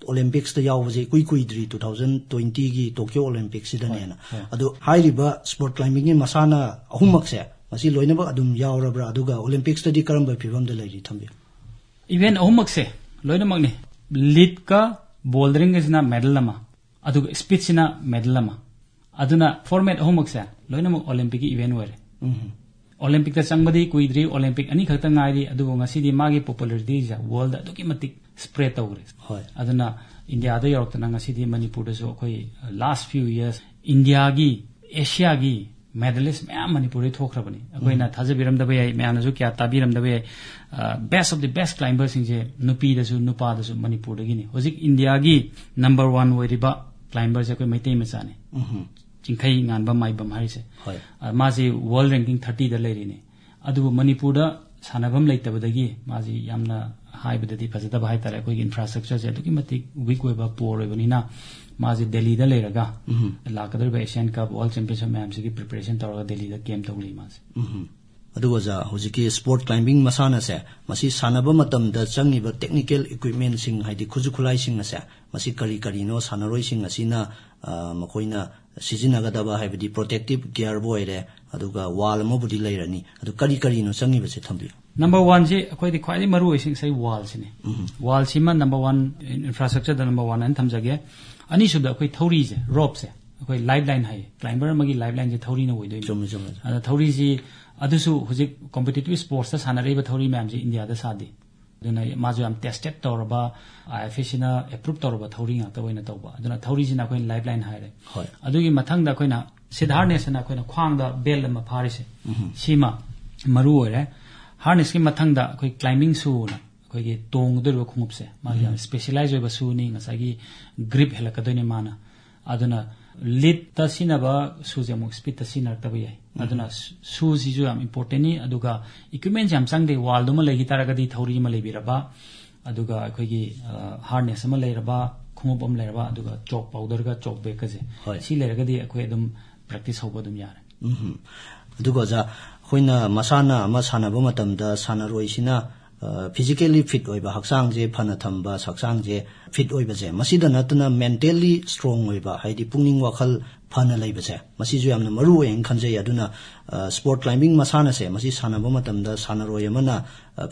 ꯑꯣꯂꯦꯝꯄꯤꯛꯁꯇ ꯌꯥꯎꯕꯁꯦ ꯏꯀꯨꯏ ꯀꯨꯏꯗ꯭ꯔꯤ, ꯇꯨ ꯊꯥꯎꯖꯟ ꯇ꯭ꯋꯦꯟꯇꯤꯒꯤ ꯇꯣꯀꯤꯌꯣ ꯑꯣꯂꯦꯝꯄꯤꯛꯁꯤꯗꯅꯦꯅ꯫ ꯑꯗꯣ ꯍꯥꯏꯔꯤꯕ ꯁ꯭ꯄꯣꯔꯠ ꯀ꯭ꯂꯥꯏꯝꯕꯤꯡꯒꯤ ꯃꯁꯥꯟꯅ ꯑꯍꯨꯝꯃꯛꯁꯦ ꯃꯁꯤ ꯂꯣꯏꯅꯃꯛ ꯑꯗꯨꯝ ꯌꯥꯎꯔꯕ꯭ꯔꯥ? ꯑꯗꯨꯒ ꯑꯣꯂꯦꯝꯄꯤꯛꯁꯇꯗꯤ ꯀꯔꯝꯕ ꯐꯤꯕꯝꯗ ꯂꯩꯔꯤ, ꯊꯝꯕꯤꯌꯨ꯫ ꯏꯚꯦꯟ ꯑꯍꯨꯝꯃꯛꯁꯦ ꯂꯣꯏꯅꯃꯛꯅꯤ꯫ ꯂꯤꯠꯀ, ꯕꯣꯜꯗꯔꯤꯡꯒꯁꯤꯅ ꯃꯦꯗꯜ ꯑꯃ, ꯑꯗꯨꯒ ꯁ꯭ꯄꯤꯠꯁꯤꯅ ꯃꯦꯗꯜ ꯑꯃ꯫ ꯑꯗꯨꯅ ꯐꯣꯔꯃꯦꯠ ꯑꯍꯨꯝꯃꯛꯁꯦ ꯂꯣꯏꯅꯃꯛ ꯑꯣꯂꯦꯝꯄꯤꯛꯀꯤ ꯏꯚꯦꯟ ꯑꯣꯏꯔꯦ꯫ ꯑꯣꯂꯦꯝꯄꯤꯛꯇ ꯆꯪꯕꯗꯤ ꯀꯨꯏꯗ꯭ꯔꯤ, ꯑꯣꯂꯦꯝꯄꯤꯛ ꯑꯅꯤꯈꯛꯇ ꯉꯥꯏꯔꯤ, ꯑꯗꯨꯕꯨ ꯉꯁꯤꯗꯤ ꯃꯥꯒꯤ ꯄꯣꯄꯨꯂꯔꯤꯇꯤꯁꯦ ꯋꯥꯔꯜꯗ ꯑꯗꯨꯛꯀꯤ ꯃꯇꯤꯛ ꯁ꯭ꯄ꯭ꯔꯦꯗ ꯇꯧꯈ꯭ꯔꯦ꯫ ꯍꯣꯏ꯫ ꯑꯗꯨꯅ ꯏꯟꯗꯤꯌꯥꯗ ꯌꯧꯔꯛꯇꯅ ꯉꯁꯤꯗꯤ ꯃꯅꯤꯄꯨꯔꯗꯁꯨ ꯑꯩꯈꯣꯏ ꯂꯥꯁ ꯐ꯭ꯌꯨ ꯌꯔꯁ ꯏꯟꯗꯤꯌꯥꯒꯤ, ꯑꯦꯁꯤꯌꯥꯒꯤ ꯃꯦꯗꯂꯤꯁ ꯃꯌꯥꯝ ꯃꯅꯤꯄꯨꯔꯗꯒꯤ ꯊꯣꯛꯈ꯭ꯔꯕꯅꯤ꯫ ꯑꯩꯈꯣꯏꯅ ꯊꯥꯖꯕꯤꯔꯝꯗꯕ ꯌꯥꯏ, ꯃꯌꯥꯝꯅꯁꯨ ꯀꯌꯥ ꯇꯥꯕꯤꯔꯝꯗꯕ ꯌꯥꯏ꯫ ꯕꯦꯁ ꯑꯣꯐ ꯗꯤ ꯕꯦꯁ ꯀ꯭ꯂꯥꯏꯝꯕꯔꯁꯤꯡꯁꯦ ꯅꯨꯄꯤꯗꯁꯨ ꯅꯨꯄꯥꯗꯁꯨ ꯃꯅꯤꯄꯨꯔꯗꯒꯤꯅꯤ꯫ ꯍꯧꯖꯤꯛ ꯏꯟꯗꯤꯌꯥꯒꯤ ꯅꯝꯕꯔ ꯋꯥꯟ ꯑꯣꯏꯔꯤꯕ ꯀ꯭ꯂꯥꯏꯝꯕꯔꯁꯦ ꯑꯩꯈꯣꯏ ꯃꯩꯇꯩ ꯃꯆꯥꯅꯤ꯫ ꯆꯤꯡꯈꯩ ꯉꯥꯟꯕ ꯃꯥꯏꯕꯝ ꯍꯥꯏꯔꯤꯁꯦ꯫ ꯍꯣꯏ꯫ ꯑ, ꯃꯥꯁꯤ ꯋꯥꯔꯜ ꯔꯦꯡꯀꯤꯡ ꯊꯥꯔꯇꯤꯗ ꯂꯩꯔꯤꯅꯤ꯫ ꯑꯗꯨꯕꯨ ꯃꯅꯤꯄꯨꯔꯗ ꯁꯥꯟꯅꯐꯝ ꯂꯩꯇꯕꯗꯒꯤ ꯃꯥꯁꯤ ꯌꯥꯝꯅ, ꯍꯥꯏꯕꯗꯗꯤ ꯐꯖꯗꯕ ꯍꯥꯏꯇꯥꯔꯦ, ꯑꯩꯈꯣꯏꯒꯤ ꯏꯟꯐ꯭ꯔꯥꯁ꯭ꯇ꯭ꯔꯛꯆꯔꯁꯦ ꯑꯗꯨꯛꯀꯤ ꯃꯇꯤꯛ ꯋꯤꯛ ꯑꯣꯏꯕ, ꯄꯣꯔ ꯑꯣꯏꯕꯅꯤꯅ ꯃꯥꯁꯤ ꯗꯦꯜꯂꯤꯗ ꯂꯩꯔꯒ ꯂꯥꯛꯀꯗꯧꯔꯤꯕ ꯑꯦꯁꯤꯌꯥꯟ ꯀꯞ, ꯋꯥꯔꯜ ꯆꯦꯝꯄꯤꯌꯟꯁꯤꯞ ꯃꯌꯥꯝꯁꯤꯒꯤ ꯄ꯭ꯔꯤꯄꯦꯔꯦꯁꯟ ꯇꯧꯔꯒ ꯗꯦꯜꯂꯤꯗ ꯀꯦꯝ ꯇꯧꯔꯤ ꯃꯥꯁꯦ꯫ ꯑꯗꯨꯒ ꯑꯣꯖꯥ, ꯍꯧꯖꯤꯛꯀꯤ ꯁ꯭ꯄꯣꯔꯠ ꯀ꯭ꯂꯥꯏꯝꯕꯤꯡ ꯃꯁꯥꯟꯅꯁꯦ, ꯃꯁꯤ ꯁꯥꯟꯅꯕ ꯃꯇꯝꯗ ꯆꯪꯉꯤꯕ ꯇꯦꯛꯅꯤꯀꯦꯜ ꯏꯀ꯭ꯋꯤꯞꯃꯦꯟꯁꯤꯡ, ꯍꯥꯏꯗꯤ ꯈꯨꯠꯁꯨ ꯈꯨꯠꯂꯥꯏꯁꯤꯡ ꯑꯁꯦ, ꯃꯁꯤ ꯀꯔꯤ ꯀꯔꯤꯅꯣ ꯁꯥꯟꯅꯔꯣꯏꯁꯤꯡ ꯑꯁꯤꯅ, ꯑ, ꯃꯈꯣꯏꯅ ꯁꯤꯖꯤꯟꯅꯒꯗꯕ, ꯍꯥꯏꯕꯗꯤ ꯄ꯭ꯔꯣꯇꯦꯛꯇꯤꯞ ꯒꯤꯌꯔꯕꯨ ꯑꯣꯏꯔꯦ, ꯑꯗꯨꯒ ꯋꯥꯜ ꯑꯃꯕꯨꯗꯤ ꯂꯩꯔꯅꯤ, ꯑꯗꯨ ꯀꯔꯤ ꯀꯔꯤꯅꯣ ꯆꯪꯉꯤꯕꯁꯦ ꯊꯝꯕꯤꯌꯨ꯫ ꯅꯝꯕꯔ ꯋꯥꯟꯁꯤ ꯑꯩꯈꯣꯏꯗꯤ ꯈ꯭ꯋꯥꯏꯗꯒꯤ ꯃꯔꯨ ꯑꯣꯏꯁꯤ ꯉꯁꯥꯏ ꯋꯥꯜꯁꯤꯅꯤ꯫ ꯋꯥꯜꯁꯤꯃ ꯅꯝꯕꯔ ꯋꯥꯟ, ꯏꯟꯐ꯭ꯔꯥꯁ꯭ꯇ꯭ꯔꯛꯆꯔꯗ ꯅꯝꯕꯔ ꯋꯥꯟ ꯍꯥꯏꯅ ꯊꯝꯖꯒꯦ꯫ ꯑꯅꯤꯁꯨꯕꯗ ꯑꯩꯈꯣꯏ ꯊꯧꯔꯤꯁꯦ, ꯔꯣꯞꯁꯦ, ꯑꯩꯈꯣꯏ ꯂꯥꯏꯐ ꯂꯥꯏꯟ ꯍꯥꯏꯌꯦ, ꯀ꯭ꯂꯥꯏꯝꯕꯔ ꯑꯃꯒꯤ ꯂꯥꯏꯐ ꯂꯥꯏꯟꯁꯦ ꯊꯧꯔꯤꯅ ꯑꯣꯏꯗꯣꯏꯅꯤ꯫ ꯆꯨꯝꯃꯤ, ꯆꯨꯝꯃꯤ꯫ ꯑꯗ ꯊꯧꯔꯤꯁꯤ, ꯑꯗꯨꯁꯨ ꯍꯧꯖꯤꯛ ꯀꯣꯝꯄꯤꯇꯤꯇꯤꯚ ꯁ꯭ꯄꯣꯔꯠꯁꯇ ꯁꯥꯟꯅꯔꯤꯕ ꯊꯧꯔꯤ ꯃꯌꯥꯝꯁꯦ ꯏꯟꯗꯤꯌꯥꯗ ꯁꯥꯗꯦ꯫ ꯑꯗꯨꯅ ꯃꯥꯁꯨ ꯌꯥꯝ ꯇꯦꯁꯇꯦꯠ ꯇꯧꯔꯕ, ꯑꯥꯏ ꯑꯦꯐ ꯑꯦꯁ ꯁꯤꯅ ꯑꯦꯄ꯭ꯔꯨꯞ ꯇꯧꯔꯕ ꯊꯧꯔꯤ ꯉꯥꯛꯇ ꯑꯣꯏꯅ ꯇꯧꯕ꯫ ꯑꯗꯨꯅ ꯊꯧꯔꯤꯁꯤꯅ ꯑꯩꯈꯣꯏꯅ ꯂꯥꯏꯐ ꯂꯥꯏꯟ ꯍꯥꯏꯔꯦ꯫ ꯍꯣꯏ꯫ ꯑꯗꯨꯒꯤ ꯃꯊꯪꯗ ꯑꯩꯈꯣꯏꯅ ꯁꯤꯠ ꯍꯥꯔꯅꯦꯁ ꯑꯅ ꯑꯩꯈꯣꯏꯅ ꯈ꯭ꯋꯥꯡꯗ ꯕꯦꯜ ꯑꯃ ꯐꯥꯔꯤꯁꯦ, ꯁꯤꯃ ꯃꯔꯨ ꯑꯣꯏꯔꯦ꯫ ꯍꯥꯔꯅꯦꯁꯀꯤ ꯃꯊꯪꯗ ꯑꯩꯈꯣꯏ ꯀ꯭ꯂꯥꯏꯝꯕꯤꯡ ꯁꯨꯅ ꯑꯩꯈꯣꯏꯒꯤ ꯇꯣꯡꯒꯗꯧꯔꯤꯕ ꯈꯣꯡꯎꯞꯁꯦ, ꯃꯥꯒꯤ ꯌꯥꯝ ꯁ꯭ꯄꯦꯁꯤꯌꯦꯂꯥꯏꯖ ꯑꯣꯏꯕ ꯁꯨꯅꯤ, ꯉꯁꯥꯏꯒꯤ ꯒ꯭ꯔꯤꯞ ꯍꯦꯜꯂꯛꯀꯗꯣꯏꯅꯤ ꯃꯥꯅ꯫ ꯑꯗꯨꯅ ꯂꯤꯠꯇ ꯁꯤꯖꯤꯟꯅꯕ ꯁꯨꯁꯦ ꯑꯃꯨꯛ ꯁ꯭ꯄꯤꯠꯇ ꯁꯤꯖꯤꯟꯅꯔꯛꯇꯕ ꯌꯥꯏ꯫ ꯑꯗꯨꯅ ꯁꯨꯁꯤꯁꯨ ꯌꯥꯝ ꯏꯝꯄꯣꯔꯇꯦꯟꯅꯤ꯫ ꯑꯗꯨꯒ ꯏꯀ꯭ꯋꯤꯞꯃꯦꯟꯁꯦ ꯌꯥꯝ ꯆꯪꯗꯦ꯫ ꯋꯥꯜꯗꯨꯃ ꯂꯩꯈꯤ ꯇꯥꯔꯒꯗꯤ, ꯊꯧꯔꯤ ꯑꯃ ꯂꯩꯕꯤꯔꯕ, ꯑꯗꯨꯒ ꯑꯩꯈꯣꯏꯒꯤ ꯍꯥꯔꯅꯦꯁ ꯑꯃ ꯂꯩꯔꯕ, ꯈꯣꯡꯎꯞ ꯑꯃ ꯂꯩꯔꯕ, ꯑꯗꯨꯒ ꯆꯣꯛ ꯄꯥꯎꯗꯔꯒ ꯆꯣꯛ ꯕꯦꯒꯀꯁꯦ, ꯍꯣꯏ꯫ ꯁꯤ ꯂꯩꯔꯒꯗꯤ ꯑꯩꯈꯣꯏ ꯑꯗꯨꯝ ꯄ꯭ꯔꯦꯛꯇꯤꯁ ꯍꯧꯕ ꯑꯗꯨꯝ ꯌꯥꯔꯦ꯫ ꯎꯝ꯫ ꯑꯗꯨꯒ ꯑꯣꯖꯥ, ꯑꯩꯈꯣꯏꯅ ꯃꯁꯥꯟꯅ ꯑꯃ ꯁꯥꯟꯅꯕ ꯃꯇꯝꯗ ꯁꯥꯟꯅꯔꯣꯏꯁꯤꯅ ꯐꯤꯖꯤꯀꯦꯜꯂꯤ ꯐꯤꯠ ꯑꯣꯏꯕ, ꯍꯛꯆꯥꯡꯁꯦ ꯐꯅ ꯊꯝꯕ, ꯍꯛꯆꯥꯡꯁꯦ ꯐꯤꯠ ꯑꯣꯏꯕꯁꯦ, ꯃꯁꯤꯗ ꯅꯠꯇꯅ ꯃꯦꯟꯇꯦꯜꯂꯤ ꯁ꯭ꯇꯔꯣꯡ ꯑꯣꯏꯕ, ꯍꯥꯏꯗꯤ ꯄꯨꯛꯅꯤꯡ ꯋꯥꯈꯜ ꯐꯅ ꯂꯩꯕꯁꯦ, ꯃꯁꯤꯁꯨ ꯌꯥꯝꯅ ꯃꯔꯨ ꯑꯣꯏꯅ ꯈꯟꯖꯩ꯫ ꯑꯗꯨꯅ ꯁ꯭ꯄꯣꯔꯠ ꯀ꯭ꯂꯥꯏꯝꯕꯤꯡ ꯃꯁꯥꯟꯅꯁꯦ, ꯃꯁꯤ ꯁꯥꯟꯅꯕ ꯃꯇꯝꯗ ꯁꯥꯟꯅꯔꯣꯏ ꯑꯃꯅ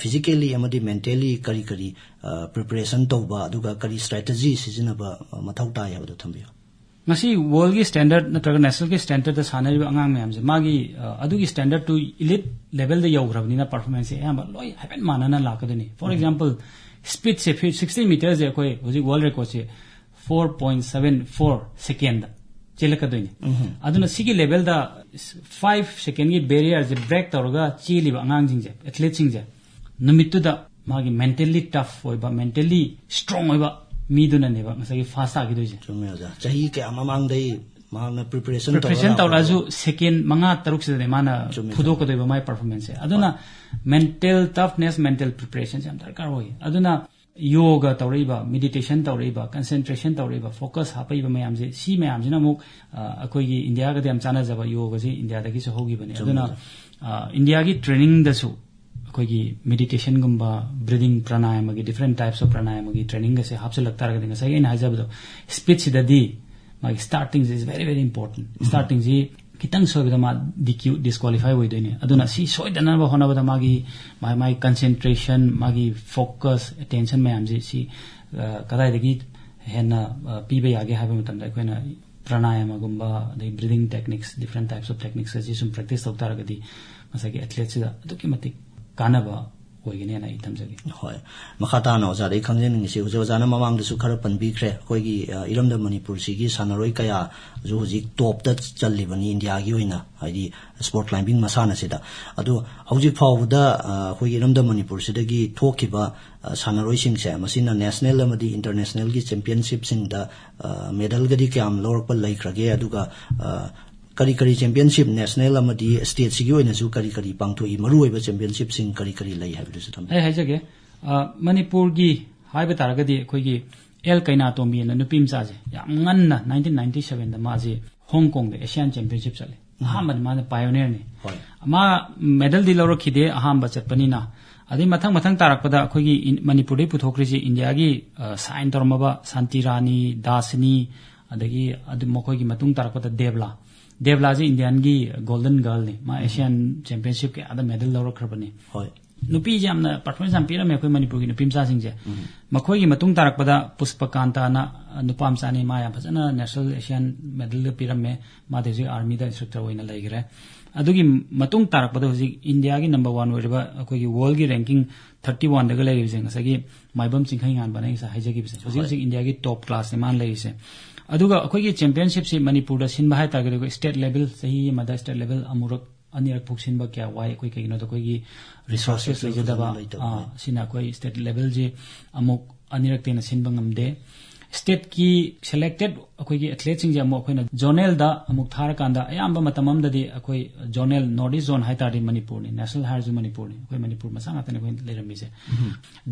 ꯐꯤꯖꯤꯀꯦꯜꯂꯤ ꯑꯃꯗꯤ ꯃꯦꯟꯇꯦꯜꯂꯤ ꯀꯔꯤ ꯀꯔꯤ ꯄ꯭ꯔꯤꯄꯦꯔꯦꯁꯟ ꯇꯧꯕ, ꯑꯗꯨꯒ ꯀꯔꯤ ꯁ꯭ꯇ꯭ꯔꯦꯇꯦꯖꯤ ꯁꯤꯖꯤꯟꯅꯕ ꯃꯊꯧ ꯇꯥꯏ ꯍꯥꯏꯕꯗꯣ ꯊꯝꯕꯤꯌꯨ꯫ ꯉꯁꯤ ꯋꯥꯔꯜꯒꯤ ꯁ꯭ꯇꯦꯟꯗꯔꯗ ꯅꯠꯇ꯭ꯔꯒ ꯅꯦꯁꯅꯦꯜꯒꯤ ꯁ꯭ꯇꯦꯟꯗꯔꯗ ꯁꯥꯟꯅꯔꯤꯕ ꯑꯉꯥꯡ ꯃꯌꯥꯝꯁꯦ, ꯃꯥꯒꯤ ꯑꯗꯨꯒꯤ ꯁ꯭ꯇꯦꯟꯗꯔꯗꯇꯨ ꯏꯂꯤꯠ ꯂꯦꯚꯦꯜꯗ ꯌꯧꯈ꯭ꯔꯕꯅꯤꯅ ꯄꯔꯐꯣꯔꯃꯦꯟꯁꯁꯦ ꯑꯌꯥꯝꯕ ꯂꯣꯏ ꯍꯥꯏꯐꯦꯠ ꯃꯥꯟꯅꯅ ꯂꯥꯛꯀꯗꯣꯏꯅꯤ꯫ ꯐꯣꯔ ꯑꯦꯛꯖꯥꯝꯄꯜ, ꯁ꯭ꯄꯤꯠꯁꯦ ꯐꯤ ꯁꯤꯛꯁꯇꯤ ꯃꯤꯇꯔꯁꯦ ꯑꯩꯈꯣꯏ ꯍꯧꯖꯤꯛ ꯋꯥꯔꯜ ꯔꯦꯀꯣꯔꯗꯁꯦ four point seven four second ꯆꯦꯜꯂꯛꯀꯗꯣꯏꯅꯤ꯫ ꯑꯗꯨꯅ ꯁꯤꯒꯤ ꯂꯦꯚꯦꯜꯗ ꯐꯥꯏꯚ ꯁꯦꯀꯦꯟꯒꯤ ꯕꯦꯔꯤꯌꯔꯁꯦ ꯕ꯭ꯔꯦꯛ ꯇꯧꯔꯒ ꯆꯦꯜꯂꯤꯕ ꯑꯉꯥꯡꯁꯤꯡꯁꯦ, ꯑꯦꯊꯂꯦꯠꯁꯤꯡꯁꯦ, ꯅꯨꯃꯤꯠꯇꯨꯗ ꯃꯥꯒꯤ ꯃꯦꯟꯇꯦꯜꯂꯤ ꯇꯐ ꯑꯣꯏꯕ, ꯃꯦꯟꯇꯦꯜꯂꯤ ꯁ꯭ꯇꯔꯣꯡ ꯑꯣꯏꯕ ꯃꯤꯗꯨꯅꯅꯦꯕ ꯉꯁꯥꯏꯒꯤ ꯐꯥꯁ ꯇꯥꯈꯤꯗꯣꯏꯁꯦ꯫ ꯆꯨꯝꯃꯦ ꯑꯣꯖꯥ, ꯆꯍꯤ ꯀꯌꯥ ꯃꯃꯥꯡꯗꯩ ꯃꯍꯥꯛꯅ ꯄ꯭ꯔꯤꯄꯦꯔꯦꯁꯟ ꯄ꯭ꯔꯤꯄꯦꯔꯦꯁꯟ ꯇꯧꯔꯛꯑꯁꯨ ꯁꯦꯀꯦꯟ ꯃꯉꯥ ꯇꯔꯨꯛꯁꯤꯗꯅꯦ ꯃꯥꯅ ꯆꯨꯝꯃꯦ, ꯆꯨꯝꯃꯦ꯫ ꯐꯨꯗꯣꯛꯀꯗꯣꯏꯕ ꯃꯥꯏ ꯄꯔꯐꯣꯔꯃꯦꯟꯁꯁꯦ꯫ ꯑꯗꯨꯅ ꯃꯦꯟꯇꯦꯜ ꯇꯐꯅꯦꯁ, ꯃꯦꯟꯇꯦꯜ ꯄ꯭ꯔꯤꯄꯦꯔꯦꯁꯟꯁꯦ ꯌꯥꯝ ꯗꯔꯀꯥꯔ ꯑꯣꯏ꯫ ꯑꯗꯨꯅ ꯌꯣꯒ ꯇꯧꯔꯛꯏꯕ, ꯃꯦꯗꯤꯇꯦꯁꯟ ꯇꯧꯔꯛꯏꯕ, ꯀꯟꯁꯦꯟꯇ꯭ꯔꯦꯁꯟ ꯇꯧꯔꯛꯏꯕ, ꯐꯣꯀꯁ ꯍꯥꯞꯄꯛꯏꯕ ꯃꯌꯥꯝꯁꯦ, ꯁꯤ ꯃꯌꯥꯝꯁꯤꯅ ꯑꯃꯨꯛ ꯑ, ꯑꯩꯈꯣꯏꯒꯤ ꯏꯟꯗꯤꯌꯥꯒꯗꯤ ꯌꯥꯝ ꯆꯥꯟꯅꯖꯕ, ꯌꯣꯒꯁꯤ ꯏꯟꯗꯤꯌꯥꯗꯒꯤꯁꯨ ꯍꯧꯈꯤꯕꯅꯦ꯫ ꯆꯨꯝꯃꯦ, ꯑꯗꯨꯅ ꯆꯨꯝꯃꯦ꯫ ꯑ, ꯏꯟꯗꯤꯌꯥꯒꯤ ꯇ꯭ꯔꯦꯅꯤꯡꯗꯁꯨ ꯑꯩꯈꯣꯏꯒꯤ ꯃꯦꯗꯤꯇꯦꯁꯟꯒꯨꯝꯕ, ꯕ꯭ꯔꯤꯗꯤꯡ, ꯄ꯭ꯔꯥꯅꯥꯌꯥꯃꯒꯤ ꯗꯤꯐ꯭ꯔꯦꯟ ꯇꯥꯏꯞꯁ ꯑꯣꯐ ꯄ꯭ꯔꯥꯅꯥꯌꯥꯃꯒꯤ ꯇ꯭ꯔꯦꯅꯤꯡꯒꯁꯦ ꯍꯥꯞꯆꯤꯜꯂꯛ ꯇꯥꯔꯒꯗꯤ, ꯉꯁꯥꯏꯒꯤ ꯑꯩꯅ ꯍꯥꯏꯖꯕꯗꯣ, ꯁ꯭ꯄꯤꯠꯁꯤꯗꯗꯤ ꯃꯥꯒꯤ ꯁ꯭ꯇꯥꯔꯇꯤꯡꯁꯦ is very very important꯫ ꯁ꯭ꯇꯥꯔꯇꯤꯡꯁꯤ ꯈꯤꯇꯪ ꯁꯣꯏꯕꯗ ꯃꯥ ꯗꯤ ꯀ꯭ꯌꯨ, ꯗꯤꯁꯀ꯭ꯋꯥꯂꯤꯐꯥꯏ ꯑꯣꯏꯗꯣꯏꯅꯦ꯫ ꯑꯗꯨꯅ ꯁꯤ ꯁꯣꯏꯗꯅꯕ ꯍꯣꯠꯅꯕꯗ ꯃꯥꯒꯤ ꯃꯥ-, ꯃꯥꯒꯤ ꯀꯟꯁꯦꯟꯇ꯭ꯔꯦꯁꯟ, ꯃꯥꯒꯤ ꯐꯣꯀꯁ, ꯑꯦꯇꯦꯟꯁꯟ ꯃꯌꯥꯝꯁꯤ ꯁꯤ, ꯑ, ꯀꯗꯥꯏꯗꯒꯤ ꯍꯦꯟꯅ, ꯑ, ꯄꯤꯕ ꯌꯥꯒꯦ ꯍꯥꯏꯕ ꯃꯇꯝꯗ, ꯑꯩꯈꯣꯏꯅ ꯄ꯭ꯔꯥꯅꯥꯌꯥꯃꯒꯨꯝꯕ, ꯑꯗꯩ breeding techniques, different types of techniques ꯑꯁꯤ ꯁꯨꯝ ꯄ꯭ꯔꯦꯛꯇꯤꯁ ꯇꯧ ꯇꯥꯔꯒꯗꯤ, ꯉꯁꯥꯏꯒꯤ ꯑꯦꯊꯂꯦꯠꯁꯤꯗ ꯑꯗꯨꯛꯀꯤ ꯃꯇꯤꯛ ꯀꯥꯟꯅꯕ ꯑꯣꯏꯒꯅꯦꯅ ꯑꯩ ꯊꯝꯖꯒꯦ꯫ ꯍꯣꯏ, ꯃꯈꯥ ꯇꯥꯅ ꯑꯣꯖꯥꯗ ꯑꯩ ꯈꯪꯖꯅꯤꯡꯉꯤꯁꯤ, ꯍꯧꯖꯤꯛ ꯑꯣꯖꯥꯅ ꯃꯃꯥꯡꯗꯁꯨ ꯈꯔ ꯄꯟꯕꯤꯈ꯭ꯔꯦ, ꯑꯩꯈꯣꯏꯒꯤ ꯑ, ꯏꯔꯝꯗꯝ ꯃꯅꯤꯄꯨꯔꯁꯤꯒꯤ ꯁꯥꯟꯅꯔꯣꯏ ꯀꯌꯥꯁꯨ ꯍꯧꯖꯤꯛ ꯇꯣꯞꯇ ꯆꯜꯂꯤꯕꯅꯤ ꯏꯟꯗꯤꯌꯥꯒꯤ ꯑꯣꯏꯅ, ꯍꯥꯏꯗꯤ ꯁ꯭ꯄꯣꯔꯠ ꯀ꯭ꯂꯥꯏꯝꯕꯤꯡ ꯃꯁꯥꯟꯅꯁꯤꯗ꯫ ꯑꯗꯣ ꯍꯧꯖꯤꯛ ꯐꯥꯎꯕꯗ ꯑ, ꯑꯩꯈꯣꯏꯒꯤ ꯏꯔꯝꯗꯝ ꯃꯅꯤꯄꯨꯔꯁꯤꯗꯒꯤ ꯊꯣꯛꯈꯤꯕ ꯑ, ꯁꯥꯟꯅꯔꯣꯏꯁꯤꯡꯁꯦ, ꯃꯁꯤꯅ ꯅꯦꯁꯅꯦꯜ ꯑꯃꯗꯤ ꯏꯟꯇꯔꯅꯦꯁꯅꯦꯜꯒꯤ ꯆꯦꯝꯄꯤꯌꯟꯁꯤꯞꯁꯤꯡꯗ ꯑ, ꯃꯦꯗꯜꯒꯗꯤ ꯀꯌꯥꯝ ꯂꯧꯔꯛꯄ ꯂꯩꯈ꯭ꯔꯒꯦ? ꯑꯗꯨꯒ ꯑ, ꯀꯔꯤ ꯀꯔꯤ ꯆꯦꯝꯄꯤꯌꯟꯁꯤꯞ, ꯅꯦꯁꯅꯦꯜ ꯑꯃꯗꯤ ꯁ꯭ꯇꯦꯠꯁꯤꯒꯤ ꯑꯣꯏꯅꯁꯨ ꯀꯔꯤ ꯀꯔꯤ ꯄꯥꯡꯊꯣꯛꯏ? ꯃꯔꯨꯑꯣꯏꯕ ꯆꯦꯝꯄꯤꯌꯟꯁꯤꯞꯁꯤꯡ ꯀꯔꯤ ꯀꯔꯤ ꯂꯩ ꯍꯥꯏꯕꯗꯨꯁꯨ ꯊꯝꯕꯤꯌꯨ꯫ ꯑꯩ ꯍꯥꯏꯖꯒꯦ, ꯑ, ꯃꯅꯤꯄꯨꯔꯒꯤ ꯍꯥꯏꯕ ꯇꯥꯔꯒꯗꯤ ꯑꯩꯈꯣꯏꯒꯤ ꯑꯦꯜ ꯀꯩꯅꯥꯇꯣꯝꯕꯤ ꯑꯅ ꯅꯨꯄꯤ ꯃꯆꯥꯁꯦ ꯌꯥꯝ ꯉꯟꯅ nineteen ninety sevenꯗ ꯃꯥꯁꯦ ꯍꯣꯡ ꯀꯣꯡꯗ ꯑꯦꯁꯤꯌꯥꯟ ꯆꯦꯝꯄꯤꯌꯟꯁꯤꯞ ꯆꯠꯂꯦ꯫ ꯑꯍꯥꯟꯕꯗ ꯃꯥꯅ ꯄꯥꯏꯑꯣꯅꯤꯌꯔꯅꯤ꯫ ꯍꯣꯏ꯫ ꯃꯥ ꯃꯦꯗꯜꯗꯤ ꯂꯧꯔꯛꯈꯤꯗꯦ ꯑꯍꯥꯟꯕ ꯆꯠꯄꯅꯤꯅ꯫ ꯑꯗꯩ ꯃꯊꯪ ꯃꯊꯪ ꯇꯥꯔꯛꯄꯗ ꯑꯩꯈꯣꯏꯒꯤ ꯏꯟ-, ꯃꯅꯤꯄꯨꯔꯗꯒꯤ ꯄꯨꯊꯣꯛꯈ꯭ꯔꯤꯁꯤ ꯏꯟꯗꯤꯌꯥꯒꯤ, ꯑ, ꯁꯥꯏꯟ ꯇꯧꯔꯝꯃꯕ ꯁꯥꯟꯇꯤ ꯔꯥꯅꯤ, ꯗꯥꯁꯤꯅꯤ, ꯑꯗꯒꯤ ꯑꯗꯨ ꯃꯈꯣꯏꯒꯤ ꯃꯇꯨꯡ ꯇꯥꯔꯛꯄꯗ ꯗꯦꯕꯂꯥ꯫ ꯗꯦꯕꯂꯥꯁꯦ ꯏꯟꯗꯤꯌꯥꯟꯒꯤ ꯒꯣꯜꯗꯟ ꯒꯔꯜꯅꯤ꯫ ꯃꯥ ꯑꯦꯁꯤꯌꯥꯟ ꯆꯦꯝꯄꯤꯌꯟꯁꯤꯞ ꯀꯌꯥꯗ ꯃꯦꯗꯜ ꯂꯧꯔꯛꯈ꯭ꯔꯕꯅꯤ꯫ ꯍꯣꯏ꯫ ꯅꯨꯄꯤꯁꯦ ꯌꯥꯝꯅ ꯄꯔꯐꯣꯔꯃꯦꯟꯁ ꯌꯥꯝ ꯄꯤꯔꯝꯃꯦ ꯑꯩꯈꯣꯏ ꯃꯅꯤꯄꯨꯔꯒꯤ ꯅꯨꯄꯤ ꯃꯆꯥꯁꯤꯡꯁꯦ꯫ ꯃꯈꯣꯏꯒꯤ ꯃꯇꯨꯡ ꯇꯥꯔꯛꯄꯗ ꯄꯨꯁꯄꯀꯥꯟꯇꯅ, ꯑ, ꯅꯨꯄꯥ ꯃꯆꯥꯅꯤ, ꯃꯥ ꯌꯥꯝ ꯐꯖꯅ ꯅꯦꯁꯅꯦꯜ ꯑꯦꯁꯤꯌꯥꯟ ꯃꯦꯗꯜꯒ ꯄꯤꯔꯝꯃꯦ꯫ ꯃꯥꯗꯤ ꯍꯧꯖꯤꯛ ꯑꯥꯔꯃꯤꯗ ꯏꯟꯁꯇ꯭ꯔꯛꯇꯔ ꯑꯣꯏꯅ ꯂꯩꯈ꯭ꯔꯦ꯫ ꯑꯗꯨꯒꯤ ꯃꯇꯨꯡ ꯇꯥꯔꯛꯄꯗ ꯍꯧꯖꯤꯛ ꯏꯟꯗꯤꯌꯥꯒꯤ ꯅꯝꯕꯔ ꯋꯥꯟ ꯑꯣꯏꯔꯤꯕ ꯑꯩꯈꯣꯏꯒꯤ ꯋꯥꯔꯜꯒꯤ ꯔꯦꯡꯀꯤꯡ ꯊꯥꯔꯇꯤ ꯋꯥꯟꯗꯒ ꯂꯩꯔꯤꯕꯁꯦ, ꯉꯁꯥꯏꯒꯤ ꯃꯥꯏꯕꯝ ꯆꯤꯡꯈꯩꯉꯥꯟꯕꯅ ꯑꯩ ꯉꯁꯥꯏ ꯍꯥꯏꯖꯈꯤꯕꯁꯦ, ꯍꯧꯖꯤꯛ ꯍꯣꯏ꯫ ꯍꯧꯖꯤꯛ ꯏꯟꯗꯤꯌꯥꯒꯤ ꯇꯣꯞ ꯀ꯭ꯂꯥꯁꯅꯦ ꯃꯥꯅ ꯂꯩꯔꯤꯁꯦ꯫ ꯑꯗꯨꯒ ꯑꯩꯈꯣꯏꯒꯤ ꯆꯦꯝꯄꯤꯌꯟꯁꯤꯞꯁꯤ ꯃꯅꯤꯄꯨꯔꯗ ꯁꯤꯟꯕ ꯍꯥꯏꯇꯥꯔꯒꯗꯤ ꯑꯩꯈꯣꯏ ꯁ꯭ꯇꯦꯠ ꯂꯦꯚꯦꯜ, ꯆꯍꯤ ꯑꯃꯗ ꯁ꯭ꯇꯦꯠ ꯂꯦꯚꯦꯜ ꯑꯃꯨꯔꯛ ꯑꯅꯤꯔꯛ ꯐꯥꯎ ꯁꯤꯟꯕ ꯀꯌꯥ ꯋꯥꯏ꯫ ꯑꯩꯈꯣꯏ ꯀꯩꯒꯤꯅꯣꯗ ꯑꯩꯈꯣꯏꯒꯤ ꯔꯤꯁꯣꯔꯁꯦꯁ ꯂꯩꯖꯗꯕ, ꯂꯩꯇꯕ, ꯑꯥ, ꯍꯣꯏ꯫ ꯁꯤꯅ ꯑꯩꯈꯣꯏ ꯁ꯭ꯇꯦꯠ ꯂꯦꯚꯦꯜꯁꯤ ꯑꯃꯨꯛ ꯑꯅꯤꯔꯛꯇꯩꯅ ꯁꯤꯟꯕ ꯉꯝꯗꯦ꯫ ꯁ꯭ꯇꯦꯠꯀꯤ ꯁꯦꯂꯦꯛꯇꯦꯠ ꯑꯩꯈꯣꯏꯒꯤ ꯑꯦꯊ꯭ꯂꯦꯠꯁꯤꯡꯁꯦ ꯑꯃꯨꯛ ꯑꯩꯈꯣꯏꯅ ꯖꯣꯅꯦꯜꯗ ꯑꯃꯨꯛ ꯊꯥꯔꯀꯥꯟꯗ ꯑꯌꯥꯝꯕ ꯃꯇꯝ ꯑꯃꯗꯗꯤ ꯑꯩꯈꯣꯏ ꯖꯣꯅꯦꯜ, ꯅꯣꯔꯠ ꯏꯁ ꯖꯣꯟ ꯍꯥꯏ ꯇꯥꯔꯗꯤ ꯃꯅꯤꯄꯨꯔꯅꯤ, ꯅꯦꯁꯅꯦꯜ ꯍꯥꯏꯔꯁꯨ ꯃꯅꯤꯄꯨꯔꯅꯤ, ꯑꯩꯈꯣꯏ ꯃꯅꯤꯄꯨꯔ ꯃꯆꯥ ꯉꯥꯛꯇꯅꯤ ꯑꯩꯈꯣꯏ ꯂꯩꯔꯝꯃꯤꯁꯦ꯫